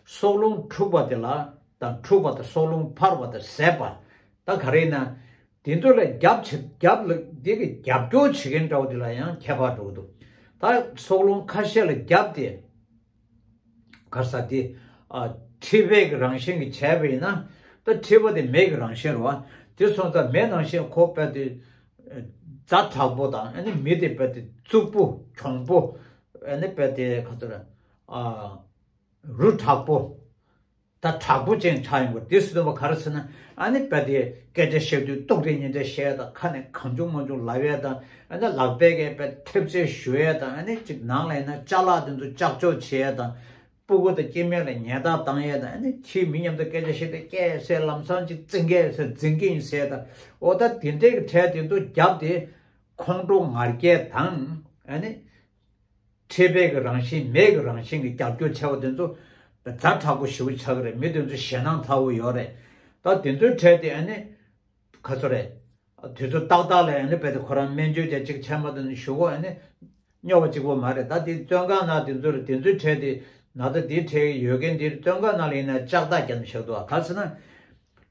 སྲོག་རླུང་འཁྲུགས་པ་དེ་ལ་དང་། འཁྲུགས་པ་དང་སྲོག་རླུང་འཕར་བ་དང་ཟད་པ། ད་ག་རེ་ཡིན་ན། དེ་ཚོ་ལ་རྒྱབ་བྱེད། རྒྱབ་ལ་དེ་གི་རྒྱབ་སྐྱོར་བྱེད་མཁན་འདྲ་བོ་དེ་ལ་ཡང་ཁྱད་པར་འགྲོ་གི་འདུག་ད་སྲོག་རླུང་ཁ་ཤས་ལ་རྒྱབ་དེ་ག་ས་དེ་ཨ་མཁྲིས་པའི་གི་རང་བཞིན་གྱིས་བྱས་པ་ཡིན་ན། ད་མཁྲིས་པ་དེ་མེ་གི་རང་བཞིན་རེད་བ། དེ་སོང་ཙང་མེ་ནང་བཞིན་ཁོ་དཔེ་དེ་ཛ་དྲག་པོ་དང་། ཨ་ནི་མི་དེ་དཔེ་དེ་རྩུབ་པོ་གྱོང་པོ། ཨ་ནི་དཔེ་དེ་ག་ཚོད་རེད། ཨ་རུ་དྲག་པོ། ད་དྲག་པོ་ཅན་ཆགས་ཡོང་གི། དེ་སུ་དུ་བ་ག་རེ་ཟེར་ན། ཨ་ནི་དཔེ་དེ་སྐད་ཆ་བཤད་དུས་ཏོག་དྲེད་ཉིས་དྲེད་བཤད་ཡ་དང་། ཁ་ནས་གང་བྱུང་མང་བྱུང་ལབ་ཡ་དང་། ཨ་ནི་ལག་པས་ཀྱི་དཔེ་ཐེབས་རྩེ་གཞུ་ཡ་དང་། ཨ་ནི་ཅིག་ནང་ལ་ཡིན་ན་ཅ་ལག་དེ་ཚོ་ལྕགས་ལྕོག་བྱེད་ཡ་དང་། སྤུ་གུ་དང་སྐྱེ་དམན་ལ་ཉེས་རྡུང་བཏང་ཡ་དང་། ཨ་ནི་ཕྱིའི་མི་མཉམ་དུ་སྐད་ཆ་བཤད་དུས་སྐད་ཟེར། ལམ་སང་ཅིག་འཛིང་སྐད་ཟེར། འཛིང་གི་ཡིན་ཟེར་དང་། འོ་ད་དེ་འདྲའི་གི་གྲས་དེ་ཚོ་རྒྱབ་དེ་ཁོང་ཁྲོ་ང་རྒྱལ་དང་། ཨ་ནི་མཁྲིས་པའི་གི་རང་བཞིན། མེ་གི་རང་བཞིན་གྱི་རྒྱབ་སྐྱོར་བྱས་པ་དེ་ཚོ་ཛ་དྲག་པོ་ཞེ་པོ་ཆགས་ཀྱི་རེད། མི་དེ་ཚོ་ཞེད་སྣང་ཚ་བོ་ཡོད་རེད། ད་དེ་ཚོའི་གྲས་དེ་ཨ་ནི་ག་ཚོད་རེད། དུས་ཚོད་ཏག་ཏག་ལ་ཨ་ནི་དཔེ་དེ་ཁོ་རང་སྨན་བཅོས་བྱས་ཅིག་བྱས་མ་ཐུབ་ན་གཞུག་གུ་ཨ་ནི་སྨྱོ་བ་གཅིག་པོ་མ་རེད། ད་དེ་བཙོན་ཁང་ནང་དེ་ཚོ་རེད། དེ་ཚོའི་གྲས་དེ་ན་ཚ་དེའི་གྲས་ཡོད་མཁན་དེ་བཙོན་ཁང་ནང་ལ་ཡིན་ན་ལྕགས་ཐག་བརྒྱབ་ནས་བཞག་འདུག་ག་ག་ཟེར་ན།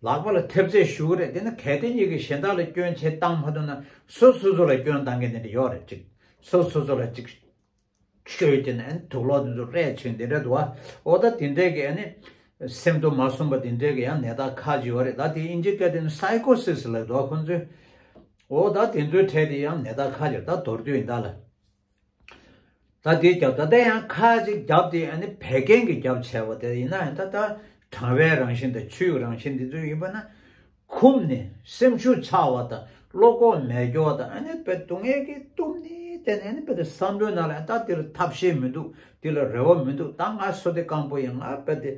ལག་པ་ལ་ཐེབས་རྩེ་གཞུ་གི་རེད། དེ་ནི་གལ་ཏེ་ཉིད་ཀྱིས་གཞན་དག་ལ་སྐྱོན་ཆེ་བཏང་མ་ཐུབ་ན། སོ་སོ་སོ་ལ་སྐྱོན་བཏང་མཁན་དེ་འདྲ་ཡོད་རེད། ཅིག་སོ་སོ་སོ་ལ་ཅིག་ཤོད་དེ་ནས་དུག་ལོག་དེ་ཚོ་རེད་ཆེན་དེ་འདྲ་འདུག་བ། འོ་ད་དེ་འདྲའི་གི་ཨ་ནི་སེམས་ཚོར་མ་སོན་པ་དེ་འདྲའི་གི་ཡང་ནད་རྟགས་ཁག་ཅིག་ཡོད་རེད། ད་དེ་དབྱིན་ཇིའི་སྐད་དེ་ནི་སའི་ཀོ་སིས་ལབ་འདུག་བ་ཁོང་ཚོས། འོ་ད་དེ་ཚོའི་གྲས་དེ་ཡང་ནད་རྟགས་ཁག་ཅིག་ད་མདོར་བསྡུས་ཡིན་ད་ལ། ད་དེའི་རྒྱབ་ད་ལྟ་ཡང་ཁག་ཅིག་རྒྱབ་དེ་ཨ་ནི་བད་ཀན་གྱི་རྒྱབ་བྱས་པ་དེ་ཡིན་ན། ད་ད་གྲང་བའི་རང་བཞིན་དང་ཆུའི་རང་བཞིན་དེ་ཚོ་ཡིན་པ་ན། འཁུམས་ནས་སེམས་ཤུགས་ཆག་པ་དང་བློ་ཁོག་མེད་སྐྱོ་བ་དང་ཨ་ནི་དཔེ་སྡུག་བསྔལ་གྱི་གཏུམ་ནི་དེ་ནི་ཨ་ནི་དཔེ་དེ་བསམ་བློའི་ནང་ལ་ད་དེ་ལ་ཐབས་ཤེས་མི་འདུག་དེ་ལ་རེ་བ་མི་འདུག་ད་ང་སོ་དེ་སྐམ་པོ་ཡིན། ང་དཔེ་དེ་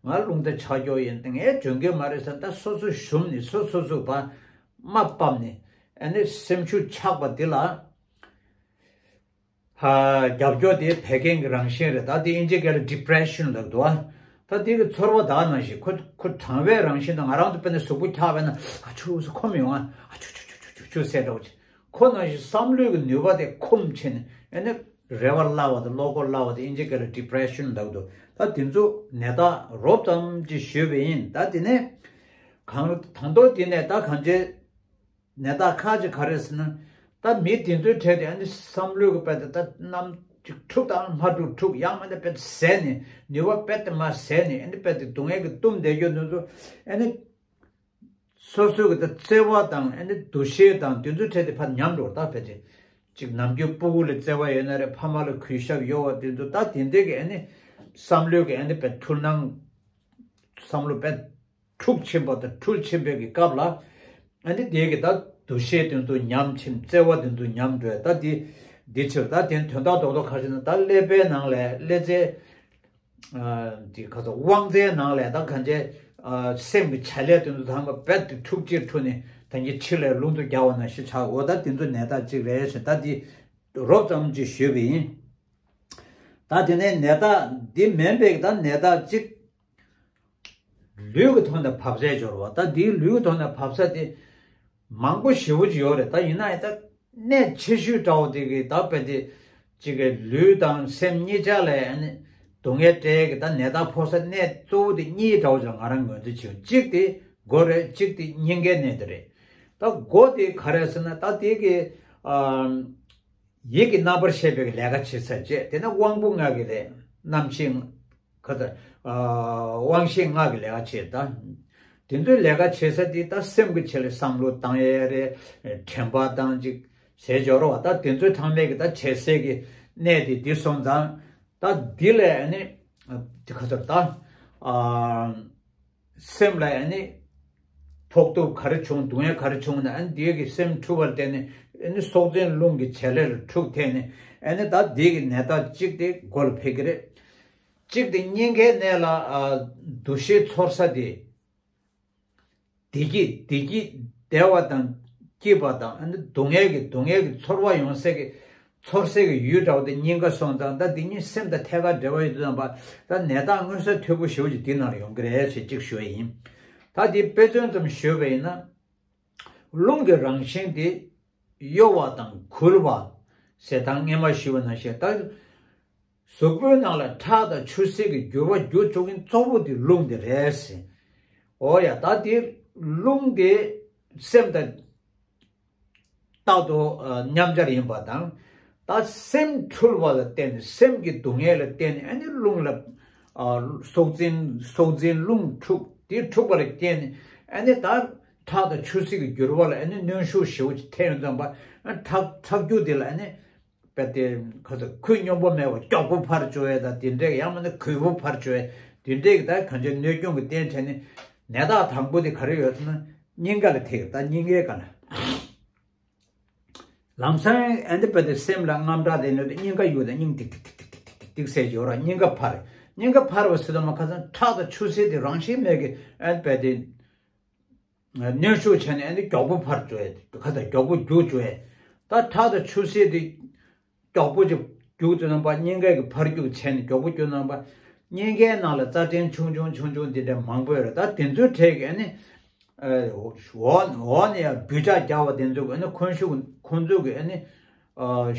ང་རླུང་རྟ་ཆག་སྐྱོ་ཡིན། ངས་འཇོན་གྱི་མ་རེད་ཟེར། ད་སོ་སོ་ཞུམ་ནས་སོ་སོ་སོ་བ་མ་ཕམ་ནས་ཨ་ནི་སེམས་ཤུགས་ཆག་པ་དེ་ལ། ཧ། རྒྱབ་སྐྱོར་དེ་བད་ཀན་གྱི་རང་བཞིན་རེད། ད་དེ་ཨིན་ཇི་སྐད་ལ་depression ལབ་འདུག་ཨ། ད་དེ་གི་ཚོར་བ་དག་ནང་བཞིན་ཁོ་ཁོ་གྲང་བའི་རང་བཞིན་དང་། ང་རང་ཚོ་དཔེར་ན་གཟུགས་པོ་འཁྱག་པས་ན་ཨ་ཆུ་ཟེར་ཁོམ་ཡོང་ཨ། ཨ་ཆུ་ཆུ་ཆུ་ཆུ་ཆུ་ཟེར་འདྲ་བོ་ཅིག་ཁོ་ནང་བཞིན་བསམ་བློའི་གི་ནུས་པ་དེ་ཁོམ་ཕྱིན་ནས་ཨ་ནི་རེ་བ་སླ་བ་དང་བློ་ཁོག་སླ་བ་དེ་ཨིན་ཇི་སྐད་ལ་depression ལབ་འདུག་ད་དེ་ཚོ་ནད་རྟགས་རོབ་ཙམ་ཅིག་ཞུས་པ་ཡིན། ད་དེ་ནས་གང་དང་ཐོག་དེ་ནས་ད་གང་ཅི། ནད་རྟགས་ཁག་ཅིག་ག་རེ་ཟེར་ན། ད་མི་དེ་ཚོའི་གྲས་དེ་ཨ་ནི་བསམ་བློའི་གི་དཔེ་དེ་ད་ནམ་ཅིག་འཁྲུག་དང་མ་འཁྲུག་འཁྲུག་ཡང་མིན་ན་དཔེ་དེ་ཟད་ནས་ནུས་པ་དཔེ་དེ་མར་ཟད་ནས་ཨ་ནི་དཔེ་དེ་སྡུག་བསྔལ་གྱི་གཏུམ་བསྡད་རྒྱུ་དེ་ཚོ་ཨ་ནི་སོ་སོའི་གི་ད་བརྩེ་བ་དང་ཨ་ནི་འདུ་ཤེས་དང་དེ་ཚོའི་གྲས་དེ་ཕར་ཉམས་འགྲོ། ད་དཔེ་དེ་ཅིག་ནམ་རྒྱུན་སྤུ་གུ་ལ་བརྩེ་བ་ཡོད་ན་རེད། ཕ་མ་ལ་གུས་ཞབས་ཡོད་པ་དེ་ཚོ་ད་དེ་འདྲའི་གི་ཨ་ནི་བསམ་བློའི་གི་ཨ་ནི་དཔེ་འཁྲུལ་སྣང་བསམ་བློ་དཔེ་འཁྲུག་ཆེན་པོ་དང་འཁྲུལ་ཆེན་པོའི་གི་སྐབས་ལ། ཨ་ནི་དེ་གི་ད་འདུ་ཤེས་དེ་ཚོ་ཉམས་ཕྱིན། བརྩེ་བ་དེ་ཚོ་ཉམས་འགྲོ་ད་དེ་འདི་ཕྱིར་ད་དེ་དོན་དག་རྡོག་རྡོག་ཁ་ཅིག་ན་ད་ཀླད་པའི་ནང་ལས་ཀླད་རྩའི་དེ་ཁ་ཚ་དབང་རྩའི་ནང་ལས་ད་གང་ཅི་སེམས་ཀྱི་བྱ་ལས་དེ་ཚོ་ཚང་མ་རྦད་དེ་འཁྲུག་ཅིག་འཁྲུག་ནས་ད་གི་ཕྱི་ལས་རླུང་དུ་རྒྱག་པ་ནང་བཞིན་ཆགས། འོ་ད་དེ་ཚོ་ནད་རྟགས་གཅིག་རེད་ཟེར། ད་དེ་རོབ་ཙམ་ཅིག་ཞུས་པ་ཡིན། ད་དེ་ནས་ནད་རྟགས་འདི་མིན་པའི་ད་ནད་རྟགས་གཅིག་ལུས་ཀྱི་ཐོག་ནས་བབས་ཚད་སྦྱོར་བ། ད་འདིའི་ལུས་ཀྱི་ཐོག་ནས་བབས་ཚད་དེ་མང་པོ་ཞེ་པོ་ཅིག་ཡོད་རེད། ད་ཡིན་ན་ཡང་ད་གནད་ཆེ་ཤོས་འདྲ་བོ་དེ་གི་ད་དཔེ་དེ་གཅིག་གི་ལུས་དང་སེམས་གཉིས་ཆ་ལ་ཨ་ནི་སྡུག་བསྔལ་སྤྲད་ཀྱི་ད་ནད་རྟགས་ཕོག་ས་གནད་གཙོ་བོ་དེ་གཉིས་འདྲ་བོ་ཅིག་ང་རང་ངོས་འཛིན་བྱེད། གཅིག་དེ་མགོ་རེད། གཅིག་དེ་སྙིང་གའི་གནད་དེ་རེད། ད་མགོ་དེ་ག་རེ་ཟེར་ན་ད་དེ་གི་ཨ། ཡིད་ཀྱི་རྣམ་པར་ཤེས་པའི་ལས་ཀ་བྱེད་ས་བཅས། དེ་ནས་དབང་པོ་ལྔ་གི་ལས་རྣམ་ཤེས་ག་ཚ་དབང་ཤེས་ལྔ་གི་ལས་ཀ་བྱེད། ད་དེ་ཚོའི་ལས་ཀ་བྱེད་ས་དེ་ད་སེམས་ཀྱི་ཆེད་ལ་བསམ་བློ་བཏང་ཡས་རེད། དྲན་པ་བཏང་ཅིག་ཟས་སྦྱོར་བ་ད་དེ་ཚོའི་ཚང་མས་ཀྱི་ད་བྱེད་སའི་གི་གནས་དེ་འདི་སོང་ཙང་ད་འདི་ལས་ཨ་ནི་དེ་ག་ཚ་ད། སེམས་ལ་ཨ་ནི་ཕོག་ཐུག་ག་རེ་བྱུང་། སྡུག་བསྔལ་ག་རེ་བྱུང་ན་ཨ་ནི་དེ་གི་སེམས་འཁྲུལ་བར་བརྟེན་ནས་ཨ་ནི་སྲོག་འཛིན་རླུང་གི་བྱེད་ལས་ལ་འཁྲུག་ཐེབས་ནས་ཨ་ནི་ད་དེ་གི་ནད་རྟགས་གཅིག་དེ་མགོ་ལ་ཕེབས་ཀྱི་རེད། གཅིག་དེ་སྙིང་གའི་གནས་ལ་འདུ་ཤེས་ཚོར་ས་དེ། བདེ་སྐྱིད་བདེ་སྐྱིད་བདེ་བ་དང་སྐྱིད་པ་དང་ཨ་ནི་སྡུག་བསྔལ་གྱི་སྡུག་བསྔལ་གྱི་ཚོར་བ་ཡོང་སའི་གི་ཚོར་སའི་གི་ཡུལ་འདྲ་བོ་དེ་སྙིང་ག་སོང་ཙང་ད་འདི་གཉིས་སེམས་དང་ཐད་ཀར་འབྲེལ་བ་ཡོད་དུས་ཙམ་པ་ད་ནད་རྟགས་མངོན་གསལ་དོད་པོ་ཞེ་པོ་ཅིག་འདི་ནང་ལ་ཡོང་གི་རེད་ཞེས་གཅིག་ཞུ་བ་ཡིན། ད་འདི་དཔེ་མཚོན་ཙམ་ཞུས་པ་ཡིན་ན། རླུང་གི་རང་བཞིན་དེ་གཡོ་བ་དང་འགུལ་བ་ཟེར་དང་སྔས་མ་ཞུས་པ་ནང་བཞིན་ད། གཟུགས་པོའི་ནང་ལ་ཁྲག་དང་ཆུ་སེར་གྱི་འགྱུར་བ་འགྱུར་བཅུག་མཁན་གཙོ་བོ་དེ་རླུང་དེ་རེད་ཟེར། འོ་ཡ་ད་དེ་རླུང་དེ་སེམས་དང་རྟག་ཏུ་མཉམ་སྦྱར་ཡིན་པ་དང་། ད་སེམས་འཁྲུལ་བ་ལ་བརྟེན་ནས་སེམས་ཀྱི་སྡུག་བསྔལ་ལ་བརྟེན་ནས་ཨ་ནི་རླུང་ལ་སྲོག་འཛིན་སྲོག་འཛིན་རླུང་འཁྲུག་དེ་འཁྲུག་པ་ལ་བརྟེན་ནས་ཨ་ནི་ད་ཁྲག་དང་ཆུ་སེར་གྱི་འགྱུར་བ་ལ་ཨ་ནི་གནོན་ཤུགས་ཞེ་པོ་ཅིག་ཐེབས་ཡོང་ཙམ་པ་ཁྲག་ཁྲག་རྒྱུན་དེ་ལ་ཨ་ནི། དཔེ་དེ་ཁོ་ཚོ་ཁོད་སྙོམས་པོ་མེད་པར་མགྱོགས་པོ་འཕར་བཅུག་ཡས་དང་དེ་འདྲས། ཡང་མིན་ན་གུས་པོ་འཕར་བཅུག་ཡས་དེ་འདྲས་ཀྱི་ད་གང་ཅི་གནོད་སྐྱོན་གྱི་རྟེན་བྱས་ནས་ནད་རྟགས་དང་པོ་དེ་ག་རེ་ཡོད་ཟེར་ན་སྙིང་ག་ལ་ཐེབས། ད་སྙིང་གའི་ག་ལ་ལམ་སང་ཨ་ནི་དཔེ་དེ་སེམས་ལ་དངངས་སྐྲག་དེ་ནོད་དེ་སྙིང་ག་གཡུག་དང་སྙིང་ཏིག་ཏིག་ཟེར་གྱི་ཡོད་ར། སྙིང་ག་འཕར། སྙིང་ག་འཕར་བ་ཟེར་དུས་མ་ཁ་སང་ཁྲག་དང་ཆུ་སེར་དེ་རང་བཞིན་མེད་ཀྱི་ཨ་ནི་དཔེ་དེ། གནོན་ཤུགས་བྱས་ནས་ཨ་ནི་མགྱོགས་པོ་འཕར་བཅུག་ཡས། ཁ་ཚ་མགྱོགས་པོ་རྒྱུག་བཅུག་ཡས། ད་ཁྲག་དང་ཆུ་སེར་དེ་མགྱོགས་པོ་ཅིག་རྒྱུག་ཙམ་པ་སྙིང་གའི་གི་འཕར་རྒྱུག་བྱས་ནས་མགྱོགས་པོ་རྒྱུག་ཙམ་པ་སྙིང་གའི་ནང་ལ་རྩ་ཕྲན་ཆུང་ཆུང་ཆུང་ཆུང་དེ་འདྲ་མང་པོ་ཡོད་རེད། ད་དེ་ཚོའི་གྲས་ཀྱི་ཨ་ནི་འོག་འོག་ནས་ཡང་འབུད་ཆག་རྒྱག་པ་དེ་ཚོ་གི་ཨ་ནི་ཁོང་ཤུགས་ཁོང་ཚོ་གི་ཨ་ནི་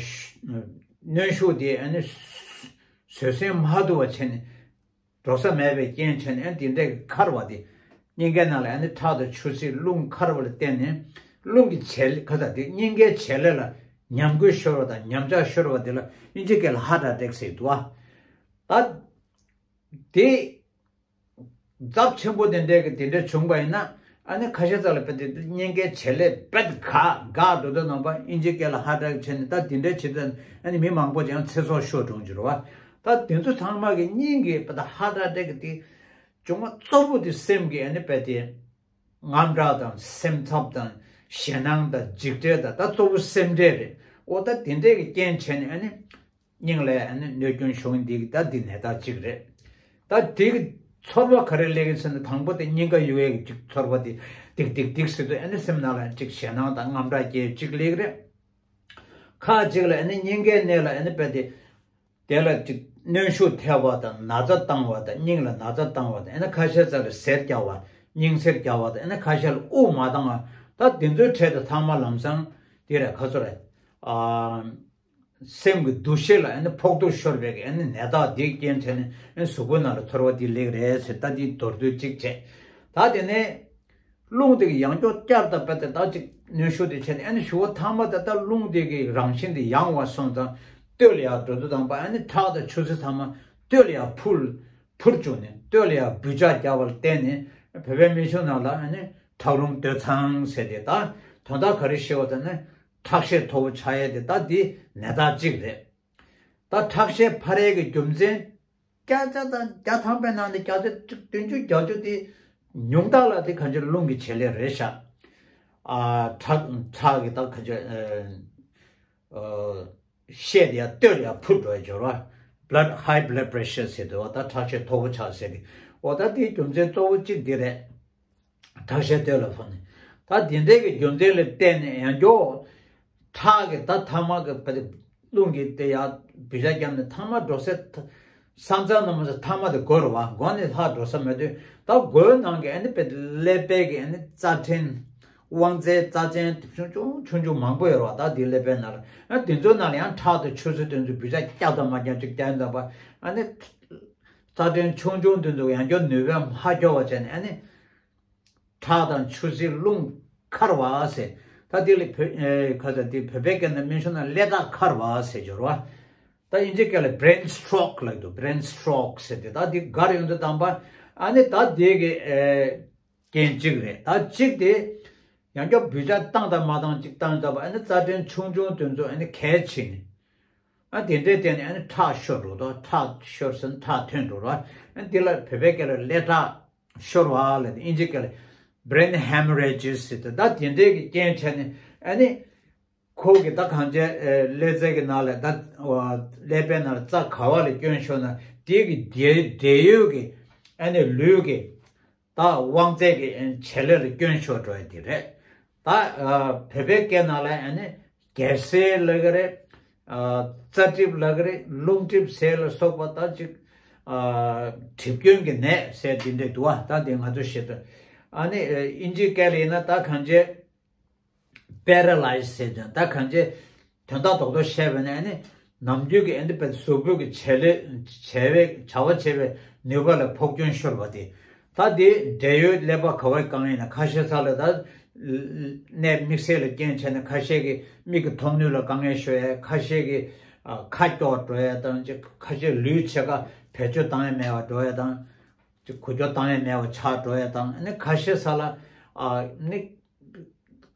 གནོན་ཤུགས་དེ་ཨ་ནི་བཟོད་བསྲན་མ་ཐུབ་པ་བྱས་ནས། འགྲོ་ས་མེད་པའི་རྐྱེན་བྱས་ནས་ཨ་ནི་དེ་འདྲའི་འཁར་བ་དེ་སྙིང་གའི་ནང་ལ་ཨ་ནི་ཁྲག་དང་ཆུ་སེར་རླུང་འཁར་བ་ལ་བརྟེན་ནས་རླུང་གི་བྱེད་ལས་ཁ་ཚ་དེ་སྙིང་གའི་བྱེད་ལས་ལ་ཉམས་རྒུད་ཤོར་བ་དང་ཉམས་ཆག་ཤོར་བ་དེ་ལ་དབྱིན་ཇི་སྐད་ལ་ཧར་ཊི་ཨ་ཊེག་ཟེར་འདུག་ཨ། ད་དེ་ཚབས་ཆེན་པོ་དེ་འདྲའི་གི་དེ་འདྲ་བྱུང་པ་ཡིན་ན་ཨ་ནི་ཁ་ཤས་ཙམ་ལ་དཔེ་དེ་སྙིང་གའི་བྱེད་ལས་དཔེ་འགག་འགག་འགྲོ་དུས་ནང་པ་དབྱིན་ཇི་སྐད་ལ་ཧར་ཊི་ཨ་ཊེག་བྱས་ནས་ད་དེ་འདྲའི་བྱེད་དུས་ཨ་ནི་མི་མང་པོ་ཅིག་ཡང་ཚེ་སྲོག་ཤོར་གྲོངས་ཀྱི་རེད་བ། ད་དེ་ཚོ་ཚང་མ་གི་སྙིང་གི་དཔེ་ད་ཧར་ཊི་ཨ་ཊེག་གི་དེ་བྱུང་བ་གཙོ་བོ་དེ་སེམས་ཀྱི་ཨ་ནི་དཔེ་དེ་ དངངས་སྐྲག་དང་སེམས་འཚབ་དང་ཞེད་སྣང་དང་འཇིགས་བྲལ་དང་ད་གཙོ་བོ་སེམས་ཁྲལ་རེད། འོ་ད་དེ་འདྲས་ཀྱི་རྐྱེན་བྱས་ནས་ཨ་ནི་སྙིང་ལ་ཨ་ནི་གནོད་སྐྱོན་བྱུང་། འདི་ད་འདི་ནད་རྟགས་གཅིག་རེད། ད་དེ་གི་ཚོར་བ་ག་རེ་སླེབས་ཀྱི་ཟེར་ན། དང་པོ་དེ་སྙིང་ག་ཡོད་ཡས་ཀྱི་ཚོར་བ་དེ་ཏིག་ཏིག་ཏིག་ཟེར་དུས་ཨ་ནི་སེམས་ནང་ལ་གཅིག་ཞེད་སྣང་དང་དངངས་སྐྲག་སྐྱེ་གཅིག་སླེབས་ཀྱི་རེད། ཁ་ཅིག་ལ་ཨ་ནི་སྙིང་གའི་གནས་ལ་ཨ་ནི་དཔེ་དེ་དེ་ལ་གཅིག་གནོན་ཤུགས་ཐེབས་པ་དང་ན་ཚ་བཏང་བ་དང་སྙིང་ལ་ན་ཚ་བཏང་བ་དང་ཨ་ནི་ཁ་ཤས་ཙམ་ལ་གཟེར་རྒྱག་པ་སྙིང་གཟེར་རྒྱག་པ་དང་ཨ་ནི་ཁ་ཤས་ལ་དབུགས་མ་འདང་བ། ད་དེ་ཚོའི་གྲས་དེ་ཚང་མ་ལམ་སང་དེ་རེད། ཁ་ཚོ་རེད། ཨ། སེམས་ཀྱི་འདུ་ཤེས་ལ་ཨ་ནི་ཕོག་ཐུག་ཤོར་བའི་གི་ཨ་ནི་ནད་རྟགས་འདིའི་རྐྱེན་བྱས་ནས་ཨ་ནི་གཟུགས་པོའི་ནང་ལ་ཚོར་བ་འདི་སླེབས་རེད་ཟེར། ད་འདི་མདོར་བསྡུས་གཅིག་བྱས། ད་དེ་ནས་རླུང་དེ་གི་ཡང་སྐྱོ་བསྐྱར་དུ་དཔེ་དེ་ད་ཅིག་གནོན་ཤུགས་དེ་བྱས་ནས་ཨ་ནི་ཞུ་བ་ཐ་མ་དེ་ད་རླུང་དེ་གི་རང་བཞིན་དེ་ཡང་བ་སོང་ཙང་སྟོད་ལ་ཡར་འགྲོ་དུས་དང་པ་ཨ་ནི་ཁྲག་དང་ཆུ་སེར་ཚང་མ་སྟོད་ལ་ཡར་འཕུར་འཕུར་བཅུག་ནས་སྟོད་ལ་ཡར་འབུད་ཆག་རྒྱག་པ་ལ་བརྟེན་ནས་བོད་པའི་མི་ཆུང་ནང་ལ་ཨ་ནི་ཁྲག་རླུང་སྟོད་འཚངས་ཟེར་དེ། ད་དོན་དག་ག་རེ་ཤེས་པ་ད་ནི་ཁྲག་ཤེད་མཐོ་པོ་ཆགས་ཡས་དེ་ད་འདི་ནད་རྟགས་གཅིག་རེད། ད་ཁྲག་ཤེད་འཕར་ཡས་ཀྱི་རྒྱུ་མཚན་བརྒྱ་ཆ་དང་བརྒྱ་ཐམ་པའི་ནང་ནས་བརྒྱ་ཆ་བདུན་ཅུ་བརྒྱད་ཅུ་དེ་ཉུང་མཐའ་ལ་དེ་གང་ཅི་རླུང་གི་བྱེད་ལས་རེད་ཤག་ཨ། ཁྲག་ཁྲག་གི་ད་གང་ཅི་ཨ། ཤེད་ཡར་སྟོད་ཡར་འཕུར་འགྲོ་ཡ་སྦྱོར་བ། Blood, high blood pressure ཟེར་དུས་བ་ད་ཁྲག་ཤེད་མཐོ་པོ་ཆགས་ཟེར་གི། འོ་ད་དེའི་རྒྱུ་མཚན་གཙོ་བོ་གཅིག་འདི་རེད། ཁྲག་ཤེད་སྟོད་ལ་འཕུར་ནས། ད་དེ་འདྲའི་གི་རྒྱུ་མཚན་ལ་བརྟེན་ནས་ཡང་སྐྱོ། ཁྲག་གི་ད་ཐ་མག་གི་བ་དེ་རླུང་གི་དེ་ཡར་འབུད་ཆག་བརྒྱབ་ནས་ཐ་མ་འགྲོ་སའི་ཐ་ས་མཚམས་ན་མ་ཟ་ཐ་མ་དེ་འགོར་བ་འགོར་ནས་ལྷག་འགྲོ་ས་མེད་དུས་ད་མགོའི་ནང་གི་ཨ་ནི་དཔེ་ཀླད་པའི་གི་ཨ་ནི་རྩ་ཕྲན། དབང་རྩའི་རྩ་ཅན་དེ་ཆུང་ཆུང་ཆུང་ཆུང་མང་པོ་ཡོད་རེད་བ། ད་དེ་ཀླད་པའི་ནང་ལ་ཨ་དེ་ཚོའི་ནང་ལ་ཡང་ཁྲག་དང་ཆུ་སེར་དེ་ཚོ་འབུད་ཆག་རྒྱག་དང་མ་རྒྱག་ཅིག་རྒྱག་ཡིན་ཙང་པ་ཨ་ནི་རྩ་ཕྲན་ཆུང་ཆུང་དེ་ཚོ་ཡང་སྐྱོ་ནུས་པ་མ་སྐྱོ་བ་བྱས་ནས་ཨ་ནི་ཁྲག་དང་ཆུ་སེར་རླུང་འཁར་བ་ཟེར། ད་དེ་ལ་བོད་ཨེ་ག་ས་དེ་བོད་པའི་སྐད་ནང་སྨན་གཞུང་ནང་ཀླད་རྟགས་འཁར་བ་ཟེར་སྦྱོར་བ། ད་དབྱིན་ཇིའི་སྐད་ལ་brain stroke ལབ་འདུག brain stroke ཟེར་དེ། ད་དེ་གར་ཡོང་དུས་དང་པ་ཨ་ནི་ད་དེ་གི་ཨེ། རྐྱེན་གཅིག་རེད། ད་གཅིག་དེ་ཡང་སྐྱར་འབུད་ཆག་བཏང་དང་མ་བཏང་གཅིག་བཏང་ཙམ་པ་ཨ་ནི་རྩ་ཕྲན་ཆུང་ཆུང་དེ་ཚོ་ཨ་ནི་གས་ཕྱིན་ནས་ཨ་དེ་འདྲའི་སྟེང་ནས་ཨ་ནི་ཁྲག་ཤོར་འགྲོ་དང་ཁྲག་ཤོར་ཟིན་ཁྲག་ཐོན་འགྲོ་ར། ཨ་འདི་ལ་བོད་པའི་སྐད་ལ་ཀླད་ཁྲག་ཤོར་བ་ལབ་དེ་དབྱིན་ཇིའི་སྐད་ལ་brain hemorrhages ཟེར་ཏེ། ད་དེ་འདྲའི་གི་རྐྱེན་བྱས་ནས་ཨ་ནི། ཁོ་གི་ད་གང་བྱས་ཀླད་རྩའི་གི་ནང་ལ་ད་ཀླད་པའི་ནང་ལ་རྩ་ག་བ་ལ་སྐྱོན་ཤོར་ན་དེ་གི་འབྲེལ་འབྲེལ་ཡོད་ཀྱི་ཨ་ནི་ལུས་ཀྱི་ད་དབང་རྩའི་གི་བྱེད་ལས་ལ་སྐྱོན་ཤོར་འགྲོ་ཡ་དེ་རེད། ད་བོད་པའི་སྐད་ནང་ལ་ཨ་ནི་རྒྱལ་སྲས་ལབ་ཀྱི་རེད། རྩ་གྲིབ་ལབ་ཀྱི་རེད། རླུང་གྲིབ་ཟེར་ལ་སོགས་པ་ད་ཅིག་གྲིབ་སྐྱོན་གྱི་ནད་ཟེར་དེ་འདྲས་འདུག་བ། ད་དེ་ང་ཚོ་ཤེས་ཚོད། ཨ་ནི་དབྱིན་ཇིའི་སྐད་ལ་ཡིན་ན་ད་གང་བྱས། པེ་ར་ལའི་ཟེར་ཀྱང་ད་གང་ཅི་དོན་དག་རྡོག་རྡོག་བཤད་པ་ན་ཨ་ནི་ནམ་རྒྱུན་གྱི་ཨ་ནི་པའི་གཟུགས་པོ་གི་བྱེད་ལས་བྱ་བའི་བྱ་བ་བྱེད་པའི་ནུས་པ་ལ་ཕོག་སྐྱོན་ཤོར་བ་དེ། ད་དེ་འབྲེལ་ཡོད་ཀླད་པ་ག་བའི་དཀའ་ངལ་ན་ཁ་ཤས་ས་ལ་ད་ནད་དམིགས་བསལ་ལ་རྐྱེན་བྱས་ནས་ཁ་ཤས་ཀྱི་མིག་གི་མཐོང་ནུས་ལ་དཀའ་ངལ་ཤོར་ཡ། ཁ་ཤས་ཀྱི་ཁ་སྐྱོ་འགྲོ་ཡ་དང་ཅི་ཁ་ཤས་ལུས་ཕྱེད་ཀ་བེད་སྤྱོད་བཏང་ཡ་མེད་པ་འགྲོ་ཡ་དང་། ཅིག་འགུལ་སྐྱོད་བཏང་ཡས་མེད་པ་ཆགས་འགྲོ་ཡས་དང་། ཨ་ནི་ཁ་ཤས་ས་ལ་ཨ་ནི་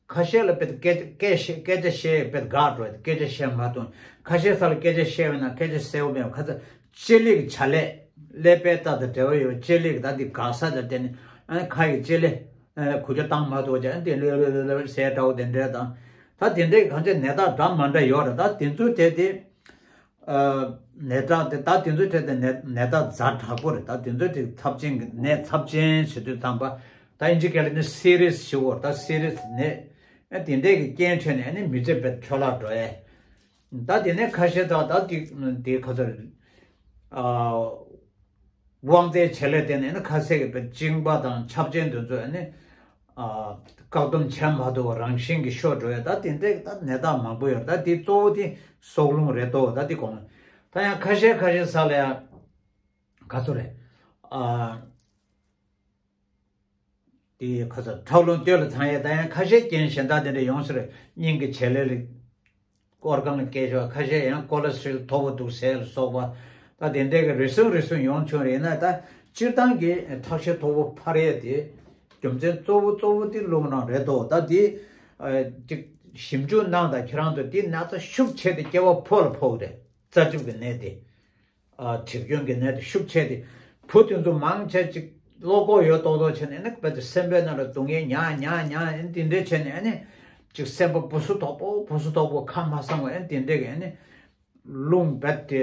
ཁ་ཤས་ལ་དཔེ་སྐད་སྐད་བཤད་སྐད་ཆ་བཤད་དཔེ་དགག་འགྲོ་ཡས། སྐད་ཆ་བཤད་མ་ཐུབ། ཁ་ཤས་ས་ལ་སྐད་ཆ་བཤད་པ་ན་སྐད་ཆ་གསལ་པོ་མེད་པ། ཁ་ཚ་ལྕེ་ལེགས་བྱ་ལས་ཀླད་པའི་རྟགས་དང་འབྲེལ་བ་ཡོད་པའི་ལྕེ་ལེགས་ད་འདི་འགག་ས་དང་བརྟེན་ནས་ཨ་ནི་ཁ་ཡི་ལྕེ་ལེ་འགུལ་སྐྱོད་བཏང་མ་ཐུབ་ཀྱང་ཨ་ནི་དེ་ལེ་ལེ་ལེ་ལེ་ཟས་འདྲ་བོ་དེ་འདྲ་དང་། ད་དེ་འདྲའི་གང་ཅི་ནད་རྟགས་འདྲ་མ་འདྲ་ཡོད་རེད། ད་དེ་ཚོའི་གྲས་དེ། ནད་རྟགས་དེ་ད་དེ་ཚོའི་གྲས་དེ་ནད་ནད་རྟགས་ཛ་དྲག་པོ་རེད། ད་དེ་ཚོའི་གྲས་ཚབས་ཆེན་གྱི་ནད་ཚབས་ཆེན་ཟེར་དུས་ཙམ་པ་ད་དབྱིན་ཇི་སྐད་ལ་ནི་སི་རི་ཡས་ཞེས་པ་ད་སི་རི་ཡས་ནད་ཨ་དེ་འདྲས་ཀྱི་རྐྱེན་བྱས་ནས་ཨ་ནི་མི་ཚེ་དཔེ་འཕྲོ་བརླག་འགྲོ་ཡས། ད་དེ་ནས་ཁ་ཤས་ད་ད་དེ་དེ་ཁ་ཚར་ཨ། དབང་རྩའི་བྱེད་ལས་བརྟེན་ནས་ནི་ཁ་ཟས་ཀྱི་དཔེ་གཅིན་པ་དང་ཆབ་ཆེན་དེ་ཚོ་ནི་ཨ། བཀག་སྡོམ་བྱེད་མ་ཐུབ་པ་རང་བཞིན་གྱིས་ཤོར་འགྲོ་ཡ། ད་དེ་འདྲའི་ད་ནད་རྟགས་མང་པོ་ཡོད་རེད། ད་དེ་གཙོ་བོ་དེ་སྲོག་རླུང་རེད་དོ། ད་དེ་གོང་ད་ཡང་ཁ་ཤས་ཁ་ཤས་ས་ལ་ཡང་ག་ཚོད་རེད་ཨ། དེ་ཁ་ཚ་ཁྲག་རླུང་སྟོད་ལ་འཚང་ཡས། ད་ཡང་ཁ་ཤས་རྐྱེན་གཞན་དག་དེ་འདྲ་ཡོང་སྲིད་རེད། སྙིང་གི་བྱེད་ལས་ལ་སྐོར་གང་ལ་སྐད་ཤོར། ཁ་ཤས་ཡང་ཀོ་ལེ་སི་ཊོ་རོལ་མཐོ་པོ་འདུག་ཟེར་ལ་སོགས་པ། ད་དེ་འདྲའི་གི་རེ་ཟུང་རེ་ཟུང་ཡོང་བྱུང་རེད་ན། ད་སྤྱིར་བཏང་གི་ཁྲག་ཤེད་མཐོ་པོ་འཕར་ཡས་དེ་རྒྱུ་མཚན་གཙོ་བོ་གཙོ་བོ་དེ་རླུང་རང་རེད་དོ། ད་དེ་ཅིག་ཞིབ་འཇུག་གནང་དང་ཁྱེད་རང་ཚོ་དེ་ན་ཚ་ཤུགས་ཆེ་དེ་སྐྱེ་བ་ཕོ་ལ་ཕོག་རེད། རྩ་གྲིབ་ཀྱི་ནད་དེ། གྲིབ་སྐྱོན་གྱི་ནད་དེ་ཤུགས་ཆེ་སྟེ། བུ་དེ་ཚོ་མང་ཆེ་ཅིག་ བློ་ཁོག་ཡོད་མདོག་མདོག་བྱས་ནས་ཨ་ནི་རྦད་དེ་སེམས་པའི་ནང་ལ་སྡུག་བསྔལ་མྱངས་མྱངས་མྱངས་ཨ་ནི་དེ་འདྲས་བྱས་ནས་ཨ་ནི་ཅིག་སེམས་པ་སྦུ་སུ་དོག་པོ་སྦུ་སུ་དོག་པོ་ཁ་མ་གསང་བ་ཨ་ནི་དེ་འདྲས་ཀྱི་ཨ་ནི་རླུང་རྦད་དེ་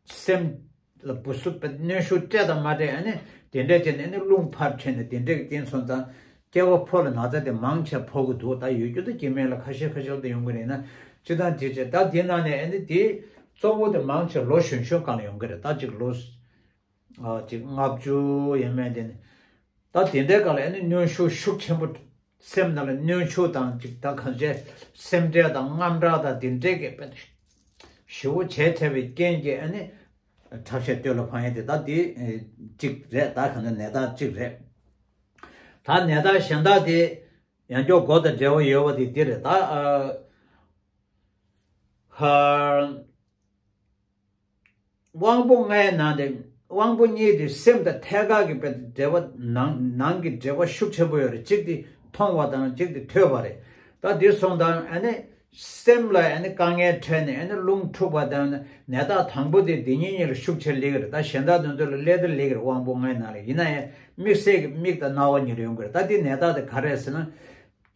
སེམས་ལ་སྦུ་སུ་རྦད་གནོན་ཤུགས་སྤྲད་དང་མ་སྤྲད་ཨ་ནི་དེ་འདྲས་བྱས་ནས་ཨ་ནི་རླུང་འཕར་བྱས་ནས་དེ་འདྲས་ཀྱི་རྐྱེན་སོང་ཙང་སྐྱེ་བ་ཕོ་ལ་ན་ཚ་དེ་མང་ཆེ་ཕོག་གི་འདུག་ད་ཡོད་རྒྱུ་ད་སྐྱེ་དམན་ལ་ཁ་ཤས་ཁ་ཤས་ལ་ད་ཡོང་གི་རེད་ན་སྤྱིར་བཏང་དེ་བྱས་ད་དེ་ནང་ནས་ཨ་ནི་དེ་གཙོ་བོ་དེ་མང་ཆེ་ལོ་གཞོན་གཞོན་སྒང་ལ་ཡོང་གི་རེད། ད་ཅིག་ལོ་ཨ་ཅིག་ལྔ་བཅུ་ཡས་མས་དེ་ནི་ད་དེ་འདྲའི་སྒང་ལ་ཨ་ནི་གནོན་ཤུགས་ཤུགས་ཆེན་པོ་སེམས་ནང་ལ་གནོན་ཤུགས་དང་ཅིག་ད་གང་བྱས་སེམས་ཁྲལ་དང་དངངས་སྐྲག་དང་དེ་འདྲའི་གི་དཔེ་ཞེ་པོ་བྱས་ཐལ་བའི་རྐྱེན་གྱིས་ཨ་ནི་ཁྲག་ཤེད་སྟོད་ལ་འཕང་ཡས་དེ་ད་དེ་གཅིག་རེད། ད་གང་ལྟར་ནད་རྟགས་གཅིག་རེད། ད་ནད་རྟགས་གཞན་དག་དེ་ཡང་སྐྱོ་མགོ་དང་འབྲེལ་བ་ཡོད་པ་དེ་འདི་རེད། ད་ཨ་ཧ། དབང་པོ་ལྔའི་ནང་དེ་དབང་པོ་གཉིས་དེ་སེམས་དང་ཐད་ཀར་གྱི་དཔེ་འབྲེལ་བ་ནང་ནང་གི་འབྲེལ་བ་ཤུགས་ཆེན་པོ་ཡོད་རེད། གཅིག་དེ་མཐོང་བ་དང་གཅིག་དེ་ཐོས་པ་རེད། ད་འདི་སོང་དང་ཨ་ནི་སེམས་ལ་ཨ་ནི་དཀའ་ངལ་འཕྲད་ནས་ཨ་ནི་རླུང་འཁྲུགས་པ་དང་ནད་རྟགས་དང་པོ་དེ་འདི་གཉིས་གཉིས་ལ་ཤུགས་ཆེར་སླེབས་ཀྱི་རེད། ད་གཞན་དག་དོན་ཚོ་ལ་སླེབས་དང་སླེབས་ཀྱི་རེད། དབང་པོ་ལྔའི་ནང་ལ་ཡིན་ན་ཡང་དམིགས་བསལ་གྱི་མིག་དང་རྣ་བ་གཉིས་ལ་ཡོང་གི་རེད། ད་འདི་ནད་རྟགས་དེ་ག་རེ་རེད་ཟེར་ན།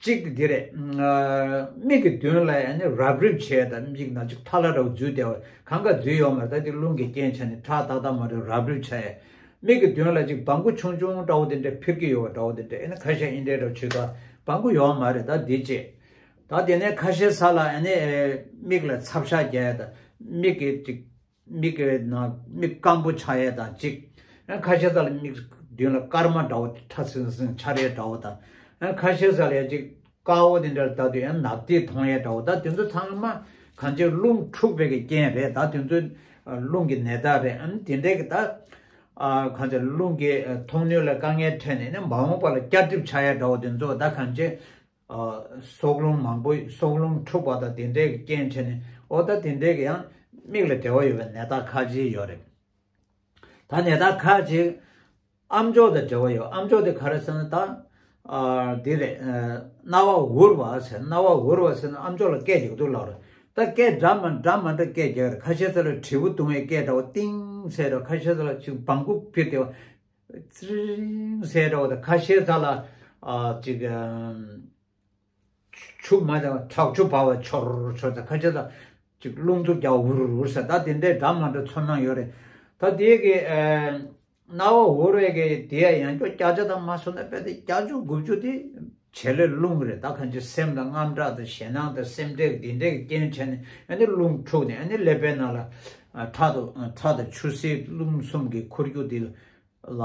གཅིག་དེ་འདི་རེད། ཨ་མིག་གི་མདུན་ལ་ཡང་ནི་རབ་རིབ་བྱས་དང་མིག་ནང་ཅིག་ཐལ་བ་འདྲ་བོ་འཛུལ་བསྡད་པ་གང་ག་འཛུལ་ཡོད་མ་རེད། ད་དེ་རླུང་གི་རྐྱེན་བྱས་ནས་ཁྲག་ཏག་ཏག་མ་རེད། རབ་རིབ་བྱས་ཡ། མིག་གི་མདུན་ལ་ཅིག་སྦྲང་བུ་ཆུང་ཆུང་འདྲ་བོ་དེ་འདྲ་འཕུར་གྱི་ཡོད་པ་འདྲ་བོ་དེ་འདྲ་ཨེ་ནི་ཁ་ཤས་ཨེ་འདྲ་འདྲ་བོ་བྱེད་དུས་སྦྲང་བུ་ཡོད་མ་རེད། ད་འདི་བྱས་ད་དེ་ནས་ཁ་ཤས་ས་ལ་ཨེ་ནི་མིག་ལ་ཚབ་ཤ་རྒྱག་ཡ་དང་མིག་གི་ཅིག་མིག་གི་ནང་མིག་སྐམ་པོ་ཆགས་ཡས་དང་གཅིག་ཁ་ཤས་ས་ལ་མིག་མདུན་ལ་སྐར་མ་འདྲ་བོ་ཁྲ་སིང་སིང་འཆར་ཡས་འདྲ་བོ་དང་། ཁ་ཤས་ས་ལ་ཡ་གཅིག་དཀར་པོ་དེ་འདྲ་ལ་ལྟ་དུས་ཡང་ནག་ཐིག་མཐོང་ཡས་འདྲ་བོ། ད་དེ་ཚོ་ཚང་མ་གང་ཅི་རླུང་འཁྲུགས་པའི་གི་རྐྱེན་རེད། ད་དེ་ཚོ་རླུང་གི་ནད་རྟགས་རེད། ཨ་ནི་དེ་འདྲའི་གི་ད་གང་ཅི་རླུང་གི་མཐོང་ནུས་ལ་དཀའ་ངལ་འཕྲད་ནས་ནི་མ་འོངས་པ་ལ་བསྐྱར་འགྲིབ་ཆགས་ཡས་འདྲ་བོ་དེ་ཚོ་ད་གང་ཅི། ཨ་སྲོག་རླུང་མང་པོ་སྲོག་རླུང་འཁྲུགས་པ་དང་དེ་འདྲའི་གི་རྐྱེན་བྱས་ནས་འོ་ད་དེ་འདྲའི་གི་ཡང་མིག་ལ་འབྲེལ་བ་ཡོད་པའི་ནད་རྟགས་ཁག་ཅིག་ཡོད་རེད། ད་ནད་རྟགས་ཁག་ཅིག་ཨམ་ཅོག་དང་འབྲེལ་བ་ཡོད། ཨམ་ཅོག་དེ་ག་རེ་ཟེར་ན་ད་ཨ་འདི་རེད། ཨ་རྣ་བ་འུར་བ་ཟེར། རྣ་བ་འུར་བ་ཟེར་ན་ཨམ་ཅོག་ལ་སྐད་རྒྱག་དུས་ལབ་རེད། ད་སྐད་འདྲ་མ་འདྲ་མ་འདྲ་སྐད་རྒྱག་རེད། ཁ་ཤས་ས་ལ་དྲིལ་བུ་བརྡུང་བའི་སྐད་འདྲ་བོ་ཏིང་ཟེར་རེད། ཁ་ཤས་ས་ལ་ཅིག་སྦྲང་བུ་འཕུར་བསྡད་པ། ཙི་རིང་ཟེར་འདྲ་བོ་དང་ཁ་ཤས་ས་ལ་ཨ་ཅིག་ཨམ་ཆུ་མ་དང་དྲག་ཆུ་འབབ་པ་ཆོར་ཆོར་ཟེར། ཁ་ཤས་ས་ལ་ཅིག་རླུང་འཚུབ་རྒྱག་པ་འུར་འུར་ཟེར། ད་དེ་འདྲའི་འདྲ་མ་འདྲ་ཚོར་སྣང་ཡོད་རེད། ད་དེ་གི་ཨ་རྣ་བ་འུར་བའི་གི་དེ་ཡང་སྐྱོ་བརྒྱ་ཆ་དང་མ་སོང་ན་དཔེ་དེ་བརྒྱད་ཅུ་དགུ་བཅུ་དེ་བྱེད་ལས་རླུང་རེད། ད་གང་ཅི་སེམས་ལ་དངངས་སྐྲག་དང་ཞེད་སྣང་དང་སེམས་ཁྲལ་གི་དེ་འདྲའི་གི་རྐྱེན་བྱས་ནས་ཨ་ནི་རླུང་འཁྲུགས་ནས་ཨ་ནི་ཀླད་པའི་ནང་ལ་ཨ་ཁྲག་དང་ཁྲག་དང་ཆུ་སེར་རླུང་གསུམ་གྱི་འཁོར་རྒྱུག་དེ་ལ་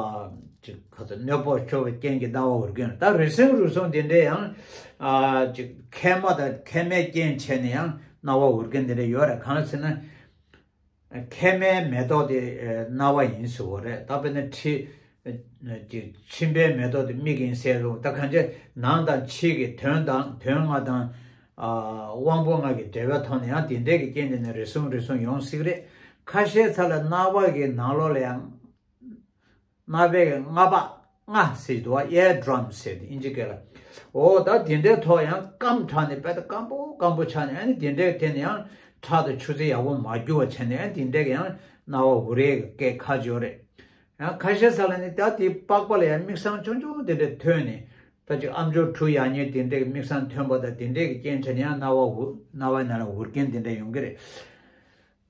ཅིག་ཁ་ཚ་གནོད་པ་ཤོར་བའི་རྐྱེན་གྱིས་རྣ་བ་འུར་མཁན་རེད། ད་རེ་ཟུང་རེ་ཟུང་དེ་འདྲའི་ཡང་ཨ་ཅིག་མཁལ་མ་དང་མཁལ་མའི་རྐྱེན་བྱས་ནས་ཡང་རྣ་བ་འུར་མཁན་དེ་འདྲ་ཡོད་རེད། གང་ཟེར་ན་མཁལ་མའི་མེ་ཏོག་དེ་རྣ་བ་ཡིན་ཟེར་བ་རེད། ད་དཔེར་ན་མཁྲིས་ཀྱི་མཆིན་པའི་མེ་ཏོག་དེ་མིག་ཡིན་ཟེར་རུང་ད་གང་ཅི་ནང་དང་ཕྱི་གི་དོན་དང་དོན་ལྔ་དང་ཨ་དབང་པོ་ལྔ་གི་འབྲེལ་བའི་ཐོག་ནས་ཡང་དེ་འདྲའི་གི་རྐྱེན་དེ་ནི་རེ་ཟུང་རེ་ཟུང་ཡོང་སྲིད་རེད། ཁ་ཤས་ས་ལ་རྣ་བ་གི་ནང་ལོགས་ལ་ཡང་རྣ་བའི་རྔ་པ་རྔ་ཟེར་གྱི་འདུག་བ། ear drum ཟེར་ཏེ་ཨིན་ཇི་སྐད་ལ། འོ་ད་དེ་འདྲའི་ཐོག་ཡང་སྐམ་དྲགས་ནས་དཔེ་ད་སྐམ་པོ་སྐམ་པོ་ཆགས་ནས་ཨ་ནི་དེ་འདྲའི་དེ་ནི་ཡང་ཁྲག་དང་ཆུ་སེར་ཡག་པོ་མ་རྒྱུ་བ་བྱས་ནས་ཨ་ནི་དེ་འདྲའི་ཡང་རྣ་བ་འུར་རེ་གི་སྐད་ཁ་ཅིག་ཡོད་རེད། ཡང་ཁ་ཤས་ས་ལ་ནི་ད་དེ་པགས་པ་ལ་ཡང་མིག་སང་ཆུང་ཆུང་དེ་འདྲ་ཐོན་ནས་ད་ཅིག་ཨམ་ཅོག་འཁྲུ་ཡག་ཉེན་དེ་འདྲའི་མིག་སང་ཐོན་པ་དང་དེ་འདྲའི་གི་རྐྱེན་བྱས་ནས་ཡང་རྣ་བ་འུར་རྣ་བའི་ནང་ལ་འུར་རྐྱེན་དེ་འདྲ་ཡོང་གི་རེད།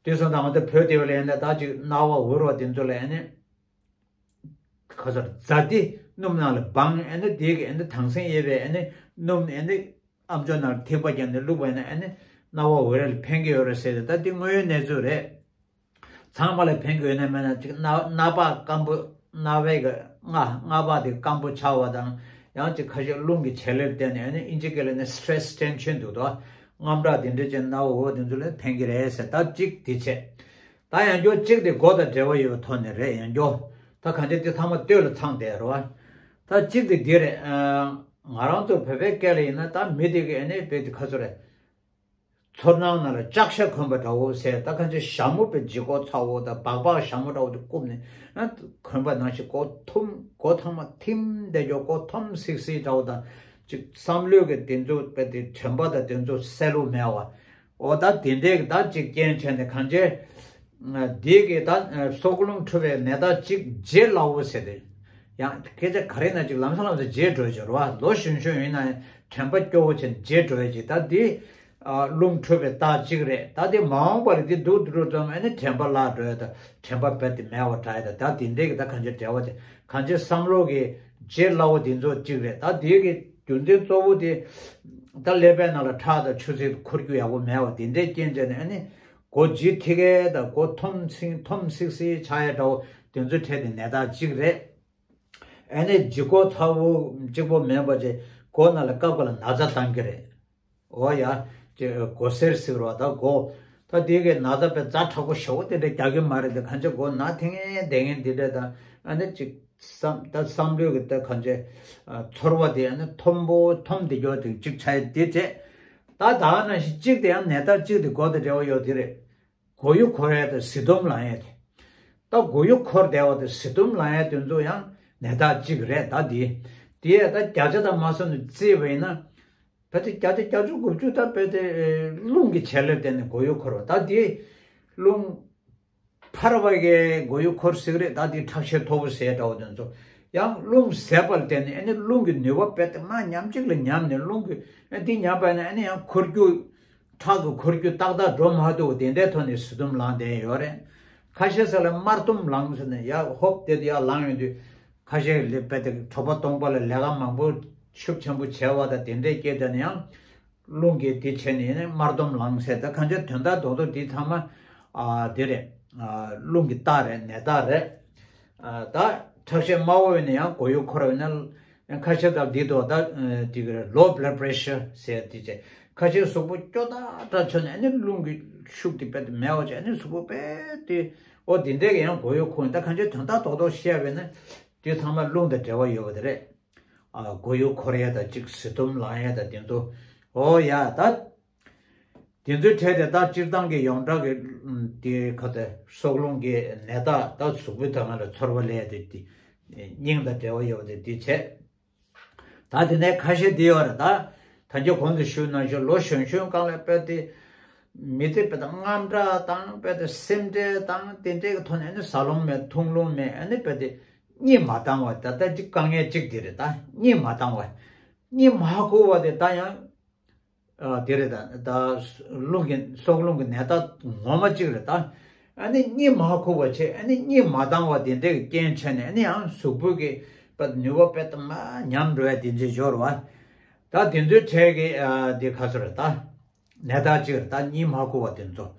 དེ་སོང་ཙང་ང་ཚོ་བོད་སྡེ་བ་ལ་ཡིན་ན་ད་ཅིག་རྣ་བ་འུར་བ་དེ་ཚོ་ལ་ཡང་ནི་ཁ་སོར་ཛ་ཏི་སྣུམ་ནང་ལ་སྦངས་ཨ་ནི་དེ་གི་ཨ་ནི་དྭངས་སིང་གཡས་པའི་ཨ་ནི་སྣུམ་ཨ་ནི་ཨམ་ཅོག་ནང་ལ་ཐིགས་པ་བརྒྱབ་ནས་བླུགས་པ་ཡིན་ན་ཨ་ནི་རྣ་བ་འུར་རེ་ལ་ཕན་གི་ཡོད་རེད་ཟེར་ཏེ་ད་དེ་དངོས་ཡོད་གནས་ཚུལ་རེད། ཚང་མ་ལ་ཕན་གི་ཡོད་ན་མེད་ན་ཅིག་རྣ་རྣ་པ་སྐམ་པོ་རྣ་བའི་གི་རྔ་རྔ་པ་དེ་སྐམ་པོ་ཆགས་པ་དང་ཡང་ཅིག་ཁ་ཤས་རླུང་གི་བྱེད་ལས་བརྟེན་ནས་ཨ་ནི་ཨིན་ཇི་སྐད་ལ་ནི་stress tension འདུག་དོ། དངངས་སྐྲག་དེ་འདྲ་ཅན་རྣ་བ་འུར་བ་དེ་ཚོ་ལ་ཕན་གི་རེད་ཟེར། ད་ཅིག་དེ་བྱས། ད་ཡང་སྐྱོ་གཅིག་དེ་མགོ་དང་འབྲེལ་བ་ཡོད་པའི་ཐོག་ནས་རེད། ཡང་སྐྱོ་ད་གང་ཅི་དེ་ཚང་མ་སྟོད་ལ་ཚང་བསྡད་རེད་བ། ད་གཅིག་དེ་འདི་རེད། ཨ་ང་རང་ཚོ་བོད་པའི་སྐད་ལ་ཡིན་ན་ད་མི་དེ་གི་ཨ་ནི་བོད་དེ་ཁ་ཚོ་རེད། ཚོར་སྣང་ནང་ལ་ལྕགས་ཤ་གོན་པ་འདྲ་བོ་ཟེར། ད་གང་ཅི་ཞྭ་མོ་པའི་ལྗིད་ཁོག་ཚ་བོ་དང་སྦག་སྦག་ཞྭ་མོ་འདྲ་བོ་དེ་བཀུག་ནས་ཨ་གོན་པ་ནང་བཞིན་མགོ་ཐུམ་མགོ་ཐང་མ་ཐིམ་བསྡད་ཀྱོག་མགོ་འཐོམ་སིག་སིག་འདྲ་བོ་དང་ཅིག་བསམ་བློའི་གི་དེ་ཚོ་དཔེ་དེ་དྲན་པ་དང་དེ་ཚོ་གསལ་པོ་མེད་པ། འོ་ད་དེ་འདྲའི་ད་ཅིག་རྐྱེན་བྱས་ནས་གང་ཅི། འདི་གི་ད་སྲོག་རླུང་འཁྲུགས་པའི་ནད་རྟགས་གཅིག་བརྗེ་སླ་བོ་ཟེར་ཏེ། ཡང་སྐད་ཆ་ག་རེ་ན་ཅིག་ལམ་སང་ལམ་སང་བརྗེད་འགྲོ་ཡ་ཅིག་རེད་བ། ལོ་གཞོན་གཞོན་ཡིན་ན་ཡང་དྲན་པ་སྐྱོ་བོ་བྱས་ནས་བརྗེད་འགྲོ་ཡ་ཅིག་ད་འདི་ཨ་རླུང་འཁྲུགས་པའི་རྟགས་གཅིག་རེད། ད་འདི་མ་འོངས་པ་ལ་འདི་སྡུག་འགྲོ་ཙམ་ཨ་ནི་དྲན་པ་བརླག་འགྲོ་ཡ་ད་དྲན་པ་རྦད་དེ་མེད་པ་འདྲ་ཡ་ད་ད་འདི་འདྲས་ཀྱི་ད་གང་ཅི་འབྲེལ་བ་དེ་གང་ཅི་བསམ་བློ་གི་བརྗེད་སླ་བོ་འདི་ཚོ་གཅིག་རེད། ད་འདི་གི་རྒྱུ་མཚན་གཙོ་བོ་དེ་ད་ཀླད་པའི་ནང་ལ་ཁྲག་དང་ཆུ་སེར་འཁོར་རྒྱུ་ཡག་པོ་མེད་པ་དེ་འདྲས་རྐྱེན་བྱས་ནས་ཨ་ནི་མགོ་ལྗིད་ཐིག་གེ་དང་མགོ་འཐོམ་སིང་འཐོམ་སིག་སིག་ཆགས་ཡ་འདྲ་བོ་དེ་ཚོའི་གྲས་དེ་ནད་རྟགས་གཅིག་རེད། ཨ་ནི་ལྗིད་ཁོག་ཚ་བོ་གཅིག་པོ་མིན་པ་ཅིག་མགོ་ནང་ལ་སྐབས་འགའ་ལ་ན་ཚ་བཏང་གི་རེད། འོ་ཡ། ཅེ་མགོ་སེར་ཟེར་བ་ད་མགོ། ད་དེ་གའི་ན་ཚ་དཔེ་ཛ་དྲག་པོ་ཞེ་པོ་དེ་འདྲ་རྒྱག་གི་མ་རེད་དེ་གང་ཅི་མགོ་ན་ཐེངས་ངེས་བསྡད་ངེས་འདི་འདྲ་ད་ཨ་ནི་ཅིག་བསམ་ད་བསམ་བློའི་གི་ད་གང་ཅི་ཚོར་བ་དེ་ཨ་ནི་འཐོམ་པོ་འཐོམ་དེ་འགྱོ་དེ་ཅིག་ཆ་ཡི་དེ་བྱས། ད་ད་ནང་བཞིན་གཅིག་དེ་ཡང་ནད་རྟགས་གཅིག་དེ་མགོ་དང་འབྲེལ་བ་ཡོད་དེ་རེད། མགོ་ཡུ་འཁོར་ཡ་དང་ཟི་དུམ་ལངས་ཡ་དེ། ད་མགོ་ཡུ་འཁོར་བསྡད་པ་དང་ཟི་དུམ་ལངས་ཡ་དེ་ཚོ་ཡང་ནད་རྟགས་གཅིག་རེད་ད་དེ། དེ་ད་བརྒྱ་ཆ་དང་མ་སོང་ནས་བརྩིས་པ་ཡིན་ན། བལ་ཏེ་བརྒྱ་ཆ་བརྒྱད་ཅུ་དགུ་བཅུ་ད་བལ་ཏེ་རླུང་གི་བྱེད་ལས་བརྟེན་ནས་མགོ་ཡུ་འཁོར་བ་ད་དེ་རླུང་འཕར་བ་གི་མགོ་ཡུ་འཁོར་ཟེར་གི་རེད། ད་དེ་ཁྲག་ཤེད་མཐོ་པོ་ཟེར་འདྲ་བོ་དེ་ཚོ་ཡང་རླུང་ཟད་པ་ལ་བརྟེན་ནས་ཨ་ནི་རླུང་གི་ནུས་པ་བལ་ཏེ་མ་ཉམས་གཅིག་ལ་ཉམས་ནས་རླུང་གི་ཨ་དེ་ཉམས་པ་ནས་ཨ་ནི་ཡང་འཁོར་རྒྱུ་ཁྲག་གི་འཁོར་རྒྱུ་ཏག་ཏག་འགྲོ་མ་ཐུབ་དེ་འདྲའི་ཐོག་ནས་ཟི་དུམ་ལངས་བསྡད་ཡོད་རེད། ཁ་ཤས་ས་ལ་དམར་དུམ་ལངས་ཟེར་ནས་ཡ་ཧོབ་དེ་དུ་ཡ་ལངས་ཡོང་དུས། ཁ་ཤས་ལས་པའི་དེ་གྲོད་པ་སྟོང་པ་ལ་ལས་ཀ་མང་པོ་ཤུགས་ཆེན་པོ་བྱས་པ་དང་དེ་འདྲའི་སྐད་དེ་ནི་ཡང་རླུང་གིས་དེ་བྱས་ནས་ནི་དམར་དུམ་ལངས་ཟེར། ད་གང་ཅི་དོན་དག་རྡོག་རྡོག་འདི་ཚང་མ་ཨ་དེ་རེད། ཨ་རླུང་གི་རྟགས་རེད། ནད་རྟགས་རེད། ཨ་ད་ཁྲག་ཤེད་དམའ་བོ་ཡིན་ན་ཡང་མགོ་ཡུ་འཁོར་བ་ཡིན་ན་ཁ་ཤས་ད་འདི་དོ་ད་དེ་གི་རེད། Low blood pressure ཟེར་དེ་བྱས། ཁ་ཤས་གཟུགས་པོ་སྐྱོ་ཐག་ཐག་ཆོད་ནས་ཨ་ནི་རླུང་གི་ཤུགས་དེ་རྦད་དེ་མེད་པ་བྱས་ཨ་ནི་གཟུགས་པོ་རྦད་དེ་ཨོ་དེ་འདྲའི་གི་ཡང་མགོ་ཡུ་འཁོར་ཡིན། ད་གང་ཅི་དོན་དག་རྡོག་རྡོག་བཤད་པས་ན། དེ་ཚང་མ་རླུང་དང་འབྲེལ་བ་ཡོད་པ་དེ་རེད། ཨ་མགོ་ཡུ་འཁོར་ཡས་དང་གཅིག་ཟི་དུམ་ལངས་ཡས་དང་དེ་ཚོ། ཨོ་ཡ་ད། དེ་ཚོའི་གྲས་དེ་ད་སྤྱིར་བཏང་གི་ཡོངས་གྲགས་ཀྱི་དེ་ག་ཚོད་སྲོག་རླུང་གི་ནད་རྟགས་ད་གཟུགས་པོའི་ཐོག་ལ་ཚོར་བ་ལས་དེ་དེ་སྙིང་དང་འབྲེལ་བ་ཡོད་པ་དེ་དེ་བྱས། ད་དེ་ནས་ཁ་ཤས་དེ་ཡོད་རེད་ད། ད་གྱོད་གོང་དུ་ཞུས་ནང་བཞིན་ལོ་གཞོན་གཞོན་སྒང་ལ་དཔེ་དེ། མི་ཚེ་དཔེ་དེ་དངངས་སྐྲག་དང་དཔེ་དེ་སེམས་ཁྲལ་དང་དེ་འདྲའི་གི་ཐོག་ནས་ཨ་ནི་ཟ་ལོང་མེད་འཐུང་ལོང་མེད་ཨ་ནི་དཔེ་དེ་གཉིད་མ་བཏང་བ་ད་ལྟ་ཅིག་དཀའ་ངལ་གཅིག་དེ་རེད་ད། གཉིད་མ་བཏང་བ། གཉིད་མ་ཁུག་པ་དེ་ད་ཡང་། ཨ་དེ་རེད་ད། ད་རླུང་གི་སྲོག་རླུང་གི་ནད་རྟགས་ངོ་མ་གཅིག་རེད་ད། ཨ་ནི་གཉིད་མ་ཁུག་པ་བྱས་ཨ་ནི་གཉིད་མ་བཏང་བ་དེ་འདྲའི་རྐྱེན་བྱས་ནས་ཨ་ནི་ཡང་གཟུགས་པོ་གི་པ་ནུས་པ་དཔེ་དམ་ཉམས་འགྲོ་ཡ་དེ་འདྲ་ཡོད་རེད་བ། ད་དེ་ཚོའི་གྲས་ཀྱི་ཨ་དེ་ག་ཚོད་རེད་ད། ནད་རྟགས་གཅིག་རེད་ད་གཉིད་མ་ཁུག་པ་དེ་ཚོ།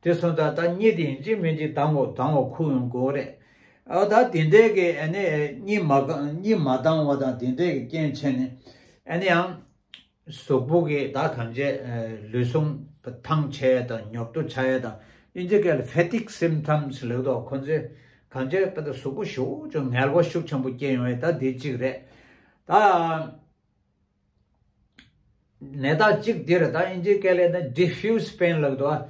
དེ་སོང་ཙང་ད་གཉིད་དེ་ཡིན་གཅིག་མིན་གཅིག་ལྡང་དགོས་ལྡང་དགོས་ཁུག་ཡོང་དགོས་རེད། ཨ་ད་དེ་འདྲའི་གི་ཨ་ནི་གཉིད་མ་ག་གཉིད་མ་བཏང་བ་དང་དེ་འདྲའི་གི་རྐྱེན་བྱས་ནས་ཨ་ནི་ཡང་། གཟུགས་པོ་གི་ད་གང་བྱས་ལུས་ཟུངས་ཐང་ཆད་དང་ཉོབ་ཏོ་ཆགས་ཡ་དང་ཨིན་ཇི་སྐད་ལ་fatigue symptoms ལབ་དོ། ཁོ་ཚོས་གང་བྱས་པ་ད་གཟུགས་པོ་ཞེ་པོ་ཅིག་ངལ་བ་ཤུགས་ཆེན་པོ་སྐྱེ་ཡོང་ཡ་ད་དེ་གཅིག་རེད། ད་ནད་རྟགས་གཅིག་དེ་རེད་ད། ཨིན་ཇི་སྐད་ལ་ན་diffuse pain ལབ་དོ།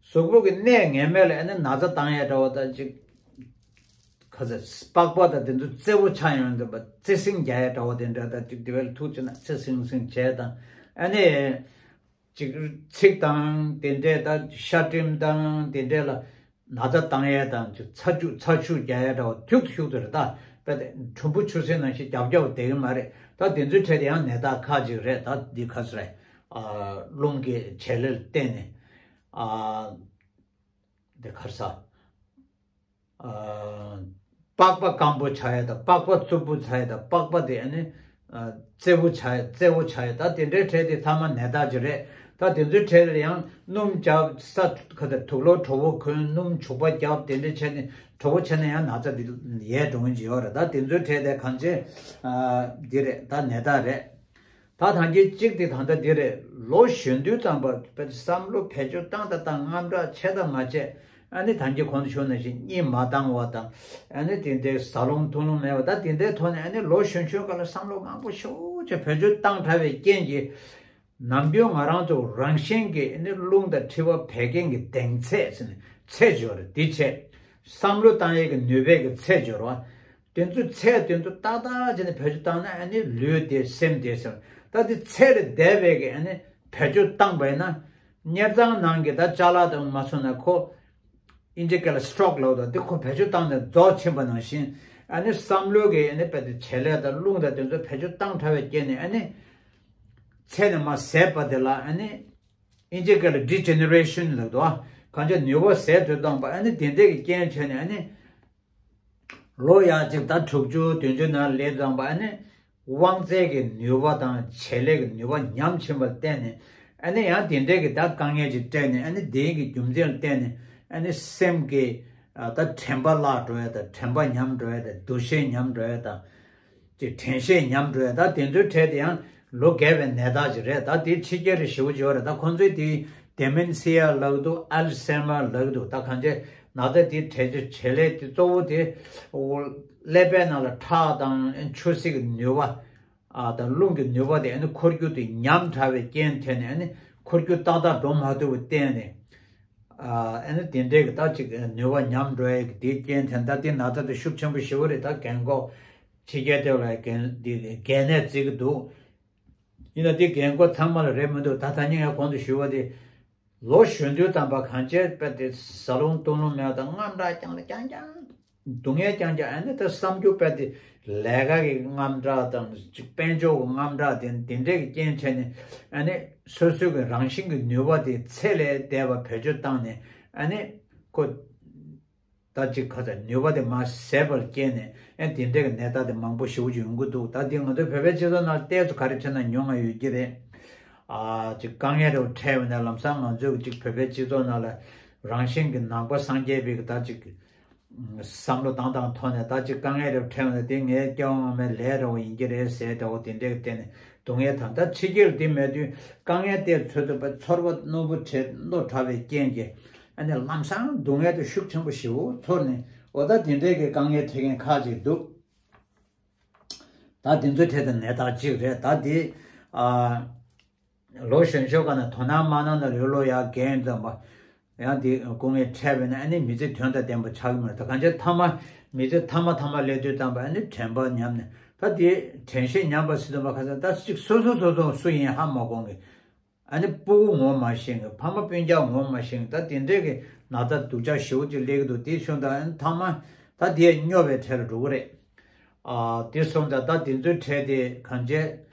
གཟུགས་པོ་གི་གནས་ངེས་མེད་ལ་ཨ་ནི་ན་ཚ་བཏང་ཡ་འདྲ་བ་ད་ཅིག་ཁ་ཚ་པགས་པ་དང་དེ་ཚོ་རྩེ་བོ་ཆགས་ཡོང་དུས་པ་རྩེ་སྲིན་རྒྱག་ཡ་འདྲ་བ་དེ་འདྲ་ད་ཅིག་དེ་བས་ཐུག་ཅེ་ན་རྩེ་སྲིན་སྲིན་བྱས་དང་ཨ་ནི་ཅིག་ཚིགས་དང་དེ་འདྲས་ད་ཤ་སྤྲིན་དང་དེ་འདྲས་ལ་ན་ཚ་བཏང་ཡ་དང་ཅིག་ཚ་ཆུ་ཚ་ཆུ་རྒྱག་ཡ་འདྲ་བ་ཐུག་ཐུག་ཏུ་རེད་ད། དཔེ་དེ་གྲུམ་བུ་ཆུ་སྲིན་ནང་བཞིན་རྒྱབ་རྒྱབ་བསྡད་གི་མ་རེད་ད། དེ་ཚོའི་གྲས་དེ་ཡང་ནད་རྟགས་ཁག་ཅིག་རེད་ད། འདི་ཁ་སུ་རེད། ཨ་རླུང་གི་བྱེད་ལས་བརྟེན་ནས་ཨ་འདི་ཁར་ས། ཨ་པགས་པ་སྐམ་པོ་ཆགས་ཡ་དང་པགས་པ་རྩུབ་པོ་ཆགས་ཡ་དང་པགས་པ་དེ་ཨ་ནི་ཨ་རྩེ་བོ་ཆགས་ཡ་རྩེ་བོ་ཆགས་ཡ་ད་དེ་འདྲའི་གྲས་དེ་ཚང་མ་ནད་རྟགས་ཅིག་རེད། ད་དེ་ཚོའི་གྲས་ལ་ཡང་སྣུམ་རྒྱབ་ས་ཁ་ད་དུག་ལོག་དྲོ་པོ་གོན་སྣུམ་བྱུག་པ་རྒྱབ་དེ་འདྲ་བྱས་ནས་དྲོ་པོ་བྱས་ན་ཡང་ན་ཚ་འདི་ཡལ་འགྲོ་མཁན་ཅིག་ཡོད་རེད། ད་དེ་ཚོའི་གྲས་དེ་གང་ཅི་ཨ་འདི་རེད་ད་ནད་རྟགས་རེད། ད་ཐང་གི་གཅིག་དེ་ད་ལྟ་འདི་རེད། ལོ་གཞོན་དུས་ཙམ་པ་བསམ་བློ་བེད་སྤྱོད་བཏང་ད་བཏང་དངངས་སྐྲག་ཆེ་ད་མ་ཆེ། ཨ་ནི་ཐང་གི་གོང་དུ་ཞུས་ནང་བཞིན་གཉིད་མ་བཏང་བ་དང་ཨ་ནི་དེ་འདྲའི་ཟ་ལོང་འཐུང་ལོང་མེད་པ་ད་དེ་འདྲའི་ཐོག་ནས་ཨ་ནི་ལོ་གཞོན་གཞོན་སྐབས་ལ་བསམ་བློ་མང་པོ་ཞེ་པོ་ཅིག་བེད་སྤྱོད་བཏང་དྲགས་པའི་རྐྱེན་གྱིས་ནམ་རྒྱུན་ང་རང་ཚོ་རང་བཞིན་གྱིས་ཨ་ནི་རླུང་དང་མཁྲིས་པ་བད་ཀན་གྱི་གདེང་ཚད་ཟེར་ནས་ཚད་ཡོད་རེད། དེ་བྱས་བསམ་བློ་བཏང་ཡས་ཀྱི་ནུས་པའི་གི་ཚད་ཡོད་རེད་བ། དེ་ཚོའི་ཚད་དེ་ཚོ་ཏག་ཏག་བྱས་ནས་བེད་སྤྱོད་བཏང་ན་ཨ་ནི་ལུས་བདེ་སེམས་བདེ་ཟེར། ད་དེ་ཚད་ལས་འདས་པའི་གི་ཨ་ནི་བེད་སྤྱོད་བཏང་པ་ཡིན་ན་གཉེར་ཚང་ནང་གི་ད་ཅ་ལག་དང་མ་སོང་ན་ཁོ་ཨིན་ཇི་སྐད་ལ་stroke ལབ་དང་དེ་ཁོ་བེད་སྤྱོད་བཏང་ནས་རྫོགས་ཕྱིན་པ་ནང་བཞིན་ ཨ་ནི་བསམ་བློ་གི་ཨ་ནི་དཔེ་དེ་བྱེད་ལས་དང་རླུང་དང་དེ་ཚོ་བེད་སྤྱོད་བཏང་ཕྲ་བའི་རྐྱེན་ནས་ཨ་ནི་ཚད་ནས་མར་ཟད་པ་དེ་ལ་ཨ་ནི་ཨིན་ཇི་སྐད་ལ་ཌི་ཇེ་ནེ་རེ་ཤན་ལབ་འདུག་ཨ། གང་ཅི་ནུས་པ་ཟད་དུ་བཏང་པ་ཨ་ནི་དེ་འདྲས་ཀྱི་རྐྱེན་བྱས་ནས་ཨ་ནི། ལོ་ཡག་ཅིག་ད་དྲུག་ཅུ་བདུན་ཅུ་ནང་སླེབས་ཙམ་པ་ཨ་ནི་དབང་རྩལ་གྱི་ནུས་པ་དང་བྱེད་ལས་ཀྱི་ནུས་པ་ཉམས་ཕྱིན་པར་བརྟེན་ནས་ཨ་ནི་ཡང་དེ་འདྲའི་གི་ད་དཀའ་ངལ་ཅིག་སྤྲད་ནས་ཨ་ནི་དེའི་གི་རྒྱུ་མཚན་ལ་བརྟེན་ནས་ཨ་ནི་སེམས་ཀྱི་ད་དྲན་པ་བརླག་འགྲོ་ཡ་དང་དྲན་པ་ཉམས་འགྲོ་ཡ་དང་འདུ་ཤེས་ཉམས་འགྲོ་ཡ་དང་། ཅིག་དྲན་ཤེས་ཉམས་འགྲོ་ཡ་ད་དེ་ཚོའི་གྲས་དེ་ཡང་ལོ་རྒས་པའི་ནད་རྟགས་ཅིག་རེད། ད་དེ་ཕྱི་རྒྱལ་རེ་ཞེ་པོ་ཅིག་ཡོད་རེད། ད་ཁོང་ཚོས་དེ་ཌི་མེན་སི་ཡ་ལབ་འདུག་ཨལ་སེ་མར་ལབ་འདུག་ད་གང་ཅི་ན་ཚ་དེ་བྲལ་རྒྱུ་བྱེད་ལས་དེ་གཙོ་བོ་དེ་ཀླད་པའི་ནང་ལ་ཁྲག་དང་ཆུ་སེར་གྱི་ནུས་པ་ཨ་དང་རླུང་གི་ནུས་པ་དེ་ཨ་ནི་འཁོར་རྒྱུ་དེ་ཉམས་དྲགས་པའི་རྐྱེན་ཐེབས་ནས་ཨ་ནི་འཁོར་རྒྱུ་ཏག་ཏག་འགྲོ་མ་ཐུབ་པར་བརྟེན་ནས་ཨ་ནི་དེ་འདྲའི་གི་ད་ཅིག་ནུས་པ་ཉམས་འགྲོ་ཡ་གི་དེའི་རྐྱེན་ཐེབས་ད་དེ་ན་ཚ་དེ་ཤུགས་ཆེན་པོ་ཞེ་པོ་རེད། ད་རྒན་གོག་ཕྱི་རྒྱལ་དེ་ལ་རྒན་འདི་རྒན་ནད་བརྩི་གི་འདུག་ཡིན་ན་དེ་རྒན་གོག་ཚང་མ་ལ་རེད་མི་འདུག་ད་ད་ཉིན་ཡང་གོང་དུ་ཞུས་པ་དེ་ལོ་གཞོན་དུས་ཙམ་པ་གང་བྱས་པས་དེ་ཟ་ལོང་བཏུང་ལོང་མེད་པ་དང་དངངས་སྐྲག་རྐྱང་ལ་རྐྱང་རྐྱང་སྡུག་བསྔལ་རྐྱང་རྐྱང་ཨ་ནི་ད་བསམ་རྒྱུ་པས་དེ་ལས་ཀ་གི་དངངས་སྐྲག་དང་ཅིག་དཔལ་འབྱོར་གྱི་དངངས་སྐྲག་དེ་དེ་འདྲས་ཀྱི་རྐྱེན་བྱས་ནས་ཨ་ནི་སོ་སོའི་གི་རང་བཞིན་གྱི་ནུས་པ་དེ་ཚད་ལས་འདས་པ་བེད་སྤྱོད་བཏང་ནས་ཨ་ནི་ཁོ། ད་ཅིག་ཁ་ཚ་ནུས་པ་དེ་མར་ཟད་པར་བརྟེན་ནས་ཨེ་དེ་འདྲའི་གི་ནད་རྟགས་དེ་མང་པོ་ཞེ་པོ་ཅིག་ཡོང་གི་འདུག་ད་འདི་ང་ཚོའི་བོད་པའི་སྤྱི་ཚོགས་ནང་ལ་ཏོག་ཙམ་ག་རེ་བྱས་ན་ཉུང་ང་ཡོད་ཀྱི་རེད། ཨ་ཅིག་དཀའ་ངལ་རེ་འཕྲད་པ་ན་ལམ་སང་ང་ཚོའི་གི་ཅིག་བོད་པའི་སྤྱི་ཚོགས་ནང་ལ་རང་བཞིན་གྱི་ནང་པ་སངས་རྒྱས་པའི་གི་ད་ཅིག་བསམ་བློ་དང་དང་ཐོག་ནས་ད་ཅིག་དཀའ་ངལ་རེ་འཕྲད་པ་ན་དེ་ངའི་སྐྱེ་བ་སྔ་མའི་ལས་རེ་བ་ཡིན་གྱི་རེད་ཟེར་འདྲ་བོ་དེ་འདྲའི་གི་སྟེང་ནས། སྡུག་བསྔལ་དང་ད་ཕྱི་རྒྱལ་འདི་མེད་དུས་དཀའ་ངལ་དེ་ཚོད་དུ་པ་ཚོར་བ་རྣོ་པོ་བྱེད་མདོ་དྲགས་པའི་རྐྱེན་གྱིས་ཨ་ནི་ལམ་སང་སྡུག་བསྔལ་དེ་ཤུགས་ཆེན་པོ་ཞེ་པོ་ཚོར་ནས་འོ་ད་དེ་འདྲའི་གི་དཀའ་ངལ་འཕྲད་མཁན་ཁག་ཅིག་འདུག་ད་དེ་ཚོའི་གྲས་དེ་ནད་རྟགས་གཅིག་རེད། ད་དེ་ཨ་ལོ་གཞོན་ཤོས་ག་ན་དོ་སྣང་མ་གནང་ན་ལོ་ལོ་ཡག་རྒན་ཙམ་པ། ཡང་དེ་སྐུ་ངལ་འཕྲད་པས་ན་ཨ་ནི་མི་ཚེ་དོན་དང་ལྡན་པ་ཆགས་ཀྱི་མ་རེད། ད་གང་ཅི་ཐ་མ་མི་ཚེ་ཐ་མ་ཐ་མ་སླེབས་དུས་ཙམ་པ་ཨ་ནི་དྲན་པ་ཉམས་ནས་ད་དེ་དྲན་ཤེས་ཉམས་པ་ཟེར་དུས་མ་ཁ་སང་ད་ཅིག་སོ་སོ་སོ་སོ་སུ་ཡིན་ཧ་མ་གོ་གི། ཨ་ནི་སྤུ་གུ་ངོ་མ་ཤེས་གི་ཕ་མ་སྤུན་ཀྱག་ངོ་མ་ཤེས་གི་ད་དེ་འདྲས་གི་ན་ཚ་སྡུག་ཅག་ཞེ་པོ་ཅིག་སླེབས་ཀྱི་འདུག་དེ་བྱུང་ད་ཨ་ནི་ཐ་མ་ད་དེ་སྨྱོ་བའི་གྲས་ལ་འགྲོ་གི་རེད། ཨ་དེ་སོང་ཙང་ད་དེ་ཚོའི་གྲས་དེ་གང་ཅི་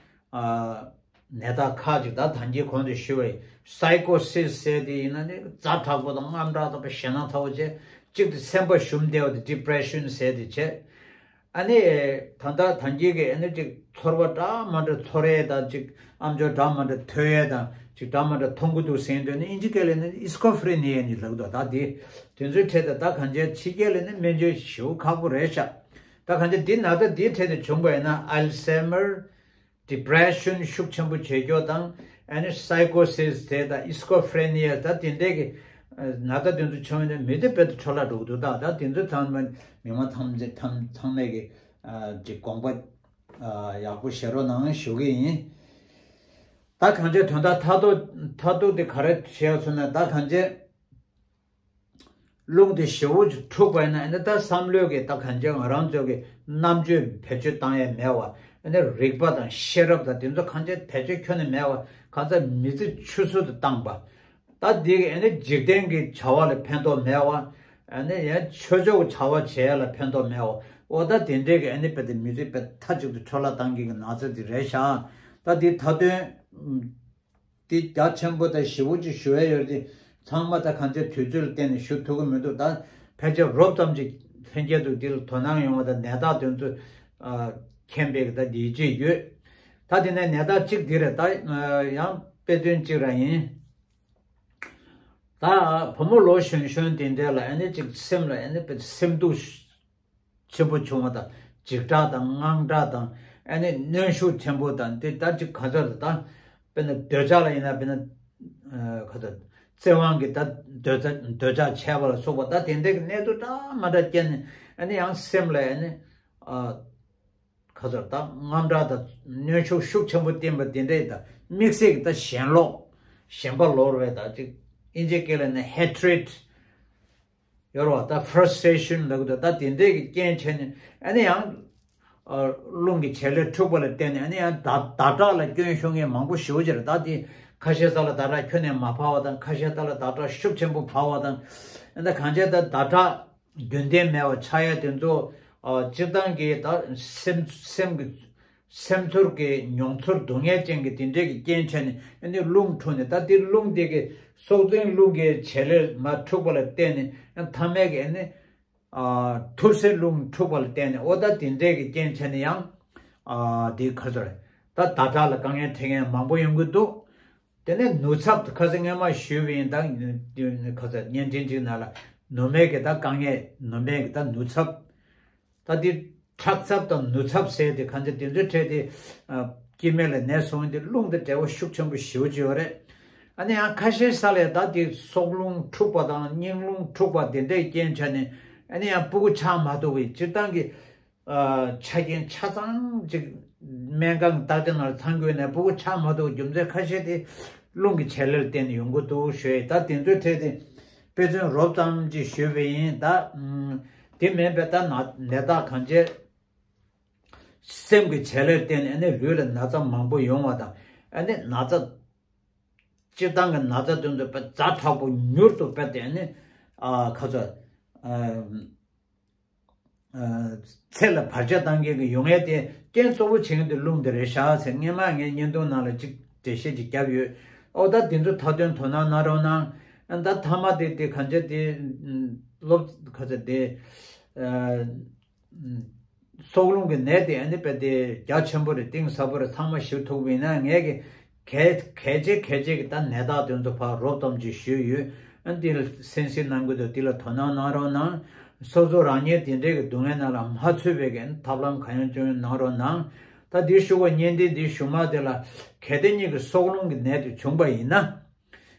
ཨ། ནད་རྟགས་ཁག་ཅིག་ད་ད་གིན་གོང་དུ་ཞུས་པའི་སའི་ཀོ་སིས་ཟེར་དེ་ཡིན་ན་ནི་ཛ་དྲག་པོ་དང་དངངས་སྐྲག་དང་ཞེད་སྣང་ཚ་པོ་བྱས་གཅིག་དེ་སེམས་པ་ཞུམ་བསྡད་པ་དེ་ཌི་པི་རེ་ཤན་ཟེར་དེ་བྱས། ཨ་ནི་ད་ལྟ་ད་གིན་གི་ཨ་ནི་ཅིག་ཚོར་བ་འདྲ་མ་འདྲ་ཚོར་ཡས་དང་ཅིག་ཨམ་ཅོག་འདྲ་མ་འདྲ་ཐོས་ཡས་དང་ཅིག་འདྲ་མ་འདྲ་མཐོང་གི་འདུག་ཟེར་དུས་ནི་ཨིན་ཇི་སྐད་ལ་ནི་ཨི་སི་ཀོ་ཕི་རེ་ནི་ཡ་ནི་ལབ་འདུག་ད་དེ་དེ་ཚོའི་གྲས་དེ་ད་གང་ཅི་ཕྱི་རྒྱལ་ལ་ནི་སྨན་བཅོས་ཞེ་པོ་ཁག་པོ་རེད་ཤག་ད་གང་ཅི་འདི་ན་ཚ་འདིའི་གྲས་དེ་བྱུང་པ་ཡིན་ན་ཨལ་སེ་མར། ཌི་པི་རེ་ཤན་ཤུགས་ཆེན་པོ་བྱེད་རྒྱུ་དང་ཨ་ནི་སའི་ཀོ་སིས་དེ་དང་ཨི་སི་ཀོ་ཕི་རེ་ནི་ཡ་ད་དེ་འདྲའི་གི་ན་ཚ་དེ་ཚོ་བྱུང་ཡོད་ན་མི་དེ་དཔེ་དེ་འཕྲོ་བརླག་འགྲོ་གི་འདུག་ད་ད་དེ་ཚོ་ཚང་མ་མི་མང་ཚང་མ་ཚང་ཚང་མས་གི་ཅིག་དགོངས་པ་ཡག་པོ་བཞེས་རོགས་གནང་ཞུ་གི་ཡིན། ད་གང་ཅི་དོན་དག་མཐར་ཐུག་མཐར་ཐུག་དེ་ག་རེ་བྱས་ཡོད་ཟེར་ན་ད་གང་ཅི། རླུང་དེ་ཞེ་པོ་ཅིག་འཁྲུགས་པ་ཡིན་ན་ཨ་ནི་ད་བསམ་བློའི་གི་ད་གང་ཅི་ང་རང་ཚོའི་གི་རྣམ་དཔྱོད་བེད་སྤྱོད་བཏང་ཡས་མེད་པ་ཨ་ནི་རིག་པ་དང་ཤེས་རབ་དང་དེ་ཚོ་གང་ཅི་བེད་སྤྱོད་ཁྱོན་ནས་མེད་པ་གང་ཚ་མི་ཚེ་ཆུད་ཟོས་དུ་བཏང་པ། ད་འདི་གི་ཨ་ནི་འཇིག་རྟེན་གྱི་བྱ་བ་ལ་ཕན་ཐོགས་མེད་པ་ཨ་ནི་ཡང་ཆོས་ཕྱོགས་ཀྱི་བྱ་བ་བྱེད་ཡས་ལ་ཕན་ཐོགས་མེད་པ་འོ་ད་དེ་འདྲའི་གི་ཨ་ནི་དཔེ་དེ་མི་ཚེ་དཔེ་མཐའ་གཅིག་ཏུ་འཕྲོ་བརླག་བཏང་གི་གི་ན་ཚ་དེ་རེད་ཤག་ད་འདི་མཐའ་དོན། དེ་རྒྱ་ཆེན་པོ་དང་ཞེ་པོ་ཅིག་ཞུ་ཡ་ཡོད་དེ་ཚང་མ་ད་གང་ཅི་དུས་ཚོད་ལ་བརྟེན་ནས་ཞུ་ཐུབ་ཀྱི་མི་འདུག་ད་ཕལ་ཆེར་རོབ་ཙམ་ཅིག་ལྷན་རྒྱས་ཚོ་འདི་ལ་དོ་སྣང་ཡོང་བ་དང་ནད་རྟགས་དེ་ཚོ་མཁྱེན་པའི་ད་ཡིད་ཆེས་ཡོད། ད་དེ་ནས་ནད་རྟགས་གཅིག་འདི་རེད། ད་ཡང་དཔེ་དོན་གཅིག་རང་ཡིན། ད་བུ་མོ་ལོ་གཞོན་གཞོན་དེ་འདྲ་ལ་ཨ་ནི་ཅིག་སེམས་ལ་ཨ་ནི་དཔེ་སེམས་སྡུག་ཆེན་པོ་བྱུང་བ་དང་འཇིགས་སྐྲག་དང་དངངས་སྐྲག་དང་ཨ་ནི་གནོན་ཤུགས་ཆེན་པོ་དང་དེ་ལྟར་ཅིག་ག་ཚོད་དང་དཔེར་ན་འདོད་ཆགས་ལ་ཡིན་ན་དཔེར་ན་ག་ཚོད་བཙན་དབང་གིས་ད་འདོད་ཆགས་འདོད་ཆགས་བྱས་པ་ལ་སོགས་པ་ད་དེ་འདྲའི་གི་གནས་ཚུལ་འདྲ་མ་འདྲ་སྐྱེས་ནས་ཨ་ནི་ཡང་སེམས་ལ་ཨ་ནི་ག་ཚོད་ད་དངངས་སྐྲག་དང་གནོན་ཤུགས་ཤུགས་ཆེན་པོ་བསྟན་པ་དེ་འདྲའི་ད་དམིགས་བསལ་གྱི་ད་ཞེན་ལོག་ཞེན་པ་ལོག་རེད། ད་ཅིག་ཨིན་ཇི་སྐད་ལ་ནི་ཧེ་ཊི་རེ་ཌི། ཡོད་རེད་བ། ད་ཕ་ར་སི་ཊི་རེ་ཤན་ལབ་ཀྱི་འདུག་ད་དེ་འདྲས་ཀྱི་རྐྱེན་བྱས་ནས་ཨ་ནི་ཡང་། ཨ། རླུང་གི་བྱེད་ལས་འཁྲུགས་པ་ལ་བརྟེན་ནས་ཨ་ནི་ཡང་ཟླ་ཟླ་ཁྲག་ལ་སྐྱོན་ཤོར་མཁན་མང་པོ་ཞེ་པོ་ཅིག་རེད། ད་དེ་ཁ་ཤས་ས་ལ་ཟླ་ཁྲག་ཁྱོན་ནས་མ་འཕར་བ་དང་ཁ་ཤས་ས་ལ་ཟླ་ཁྲག་ཤུགས་ཆེན་པོ་འཕར་བ་དང་། ཨ་ནི་གང་བྱས་ད་ཟླ་ཁྲག་རྒྱུན་ལྡན་མེད་པ་ཆགས་ཡ་དེ་ཚོ་ ཨ་སྤྱིར་བཏང་གི་ད་སེམས་སེམས་ཀྱི་སེམས་ཚོར་གྱི་མྱོང་ཚོར་སྡུག་བསྔལ་ཅན་གྱི་དེ་འདྲས་ཀྱི་རྐྱེན་བྱས་ནས་ཨ་ནི་རླུང་འཁྲུགས་ནས། ད་དེ་རླུང་དེ་གི་སྲོག་འཛིན་རླུང་གི་བྱེད་ལས་མར་འཁྲུགས་པ་ལ་བརྟེན་ནས་ཨ་ཐ་མལ་གྱི་ཨ་ནི་ཨ་ཐུར་སེལ་རླུང་འཁྲུགས་པ་ལ་བརྟེན་ནས། འོ་ད་དེ་འདྲས་ཀྱི་རྐྱེན་བྱས་ནས་ཡང་ཨ་དེ་ག་ཚོད་རེད། ད་ཟླ་ཁྲག་ལ་དཀའ་ངལ་འཕྲད་མཁན་མང་པོ་ཡོང་གི་འདུག་དེ་ནས་ནུ་ཚབས། ཁ་སང་སྔོན་མ་ཞུས་པ་ཡིན། ད་ཁ་སང་བརྙན་འཕྲིན་ཅིག་ནང་ལ་ནུ་མའི་གི་ད་དཀའ་ངལ། ནུ་མའི་གི་ད་ནུ་ཚབས། ད་འདི་ཁྲག་ཚབས་དང་ནུ་ཚབས་ཟེར་དེ་གང་ཅི་དེ་ཚོའི་གྲས་དེ་ཨ་སྐྱེ་དམན་ལ་ནད་སོང་དེ་རླུང་དང་འབྲེལ་བ་ཤུགས་ཆེན་པོ་ཞེ་པོ་ཅིག་ཡོད་རེད། ཨ་ནི་ཡང་ཁ་ཤས་ས་ལས་ད་དེ་སྲོག་རླུང་འཁྲུགས་པ་དང་སྙིང་རླུང་འཁྲུགས་པ་དེ་འདྲའི་རྐྱེན་བྱས་ནས་ཨ་ནི་ཡང་ཕྲུ་གུ་ཆགས་མ་ཐུབ་པའི་སྤྱིར་བཏང་གི་ཨ་ཆ་རྐྱེན་ཆ་ཚང་ཅིག་སྨན་ཁང་བརྟག་དཔྱད་ནང་ལ་ཚང་དགོས་ནས་ཕྲུ་གུ་ཆགས་མ་ཐུབ་རྒྱུ་མཚན་ཁ་ཤས་དེ་རླུང་གི་བྱེད་ལས་བརྟེན་ནས་ཡོང་གི་འདུག་ཞུ་ཡས། ད་དེ་ཚོའི་གྲས་དེ་དཔེ་མཚོན་རོབ་ཙམ་ཅིག་ཞུས་པ་ཡིན། ད་ཨུམ་དེ་མིན་པའི་ད་ན་ནད་རྟགས་གང་ཅི། སེམས་ཀྱི་བྱེད་ལས་བརྟེན་ནས་ཨ་ནི་ལུས་ལ་ན་ཚ་མང་པོ་ཡོང་བ་དང་། ཨ་ནི་ན་ཚ་སྤྱིར་བཏང་གི་ན་ཚ་དེ་ཚོ་དཔེ་ཛ་དྲག་པོ་མྱུར་དུ་དཔེ་དེ་ཨ་ནི་ཨ་ཁ་ཚ་ཨ་ཨ་ཚེ་ལ་བར་ཆད་བཏང་མཁན་གྱི་ཡོང་ཡས་དེ་རྐྱེན་གཙོ་བོ་བྱེད་མཁན་དེ་རླུང་དེ་རེད་ཤག་ཟེར། སྔོན་མ་ངས་བརྙན་ཐུང་ནང་ལ་ཅིག་འགྲེལ་བཤད་ཅིག་བརྒྱབ་ཡོད། ཨོ་ད་དེ་ཚོ་མཐའ་དོན་དོ་སྣང་གནང་རོགས་གནང་། ཨ་ད་མཐའ་མ་དེ་དེ་གང་ཅི་དེ་ཨ་སློབ་ཁ་ཚ་དེ་ཨ་སྲོག་རླུང་གི་ནད་དེ་ཨ་ནི་དཔེ་དེ་རྒྱ་ཆེན་པོ་རེད། གཏིང་ཟབ་པོ་རེད། ཚང་མ་ཞིབ་ཐུབ་པ་ཡིན་ན། ངས་གི་གལ་གལ་ཆེ་གལ་ཆེ་གི་ད་ནད་རྟགས་དེ་ཚོ་ཕར་རོབ་ཙམ་ཅིག་ཞུས་ཡོད། ཨ་འདི་ལ་གསན་གཟིགས་གནང་གི་འདུག་འདི་ལ་དོ་སྣང་གནང་རོགས་གནང་། སོ་སོ་རང་ཉིད་དེ་འདྲའི་གི་སྡུག་བསྔལ་ནང་ལ་མ་ཚུད་པའི་གི་ཐབས་ལམ་གང་ཡོང་ཅི་ཡོང་གནང་རོགས་གནང་། ད་འདི་ཞུ་བ་བརྙན་འཕྲིན་འདི་ཞུ་མ་དེ་ལ་གལ་ཏེ་ཉིད་ཀྱི་སྲོག་རླུང་གི་ནད་དེ་བྱུང་པ་ཡིན་ན།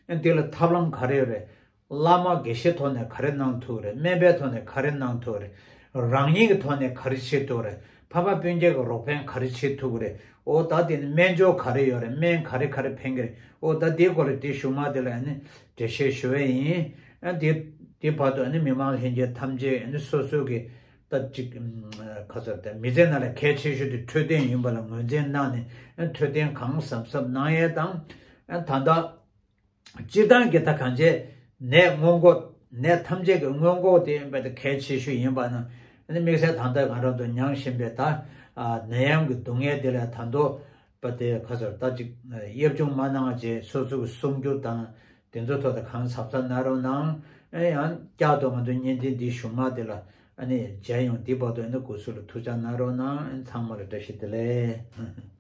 ཨ་འདི་ལ་ཐབས་ལམ་ག་རེ་ཡོད་རེད། བླ་མ་དགེ་བཤེས་ཐོག་ནས་ག་རེ་གནང་ཐུབ་རེད། སྨན་པའི་ཐོག་ནས་ག་རེ་གནང་ཐུབ་རེད། རང་ཉིད་ཀྱི་ཐོག་ནས་ག་རེ་བྱེད་ཐུབ་རེད། ཕ་མ་སྤུན་ཀྱག་གི་རོགས་ཕན་ག་རེ་བྱེད་ཐུབ་རེད། ཨོ་ད་དེ་ནི་སྨན་སྦྱོར་ག་རེ་ཡོད་རེད། སྨན་ག་རེ་ག་རེ་ཕན་གི་རེད། ཨོ་ད་དེའི་སྐོར་ལ་དེ་ཞུ་མ་དེ་ལ་ཨ་ནི་འགྲེལ་བཤད་ཞུ་བ་ཡིན། ཨ་དེ་དེ་བར་དུ་ཨ་ནི་མི་མང་ལྷན་རྒྱས་ཐམས་ཅད་ཨ་ནི་སོ་སོ་གི་ད་ཅིག་ཁ་ཚ་དེ་མི་ཚེ་ནང་ལ་གལ་ཆེ་ཤོས་དེ་འཕྲོད་བསྟེན་ཡིན་པ་ལ་ངོས་འཛིན་གནང་ནས། ཨ་འཕྲོད་བསྟེན་གང་ཟབ་ཟབ་གནང་ཡས་དང་། ཨ་ད་ལྟ་སྤྱིར་བཏང་གི་ད་གང་ཅི་ནད་སྔོན་འགོག་ནད་ཐམས་ཅད་ཀྱི་སྔོན་འགོག་དེ་ཡིན་པ་དེ་གལ་ཆེ་ཤོས་ཡིན་པ་ན། ཨ་ནི་དམིགས་བསལ་ད་ལྟ་ང་རང་ཚོ་མྱངས་བཞིན་པའི་ད་ཨ་ནད་ཡམས་ཀྱི་སྡུག་བསྔལ་དེ་ལ་ད་དུང་པ་དེ་ཁ་ཚ་ད་ཅིག་ཨ་གཡབ་ཆུང་མ་གནང་བ་བྱས། སོ་སོ་གི་སྲུང་སྐྱོབ་དང་དེ་ཚོ་ཐོག་ད་གང་ཟབ་ཟབ་གནང་རོགས་གནང་། ཨ་ཡང་བསྐྱར་དུ་ང་ཚོ་བརྙན་འཕྲིན་འདི་ཞུ་མ་དེ་ལ་ཨ་ནི་མཇལ་ཡོང་། དེ་བར་དུ་ཨ་ནི་སྐུ་གཟུགས་ལ་ཐུགས་ཅག་གནང་རོགས་གནང་། ཨ་ནི་ཚང་མ་ལ་བཀྲ་ཤིས་བདེ་ལེགས།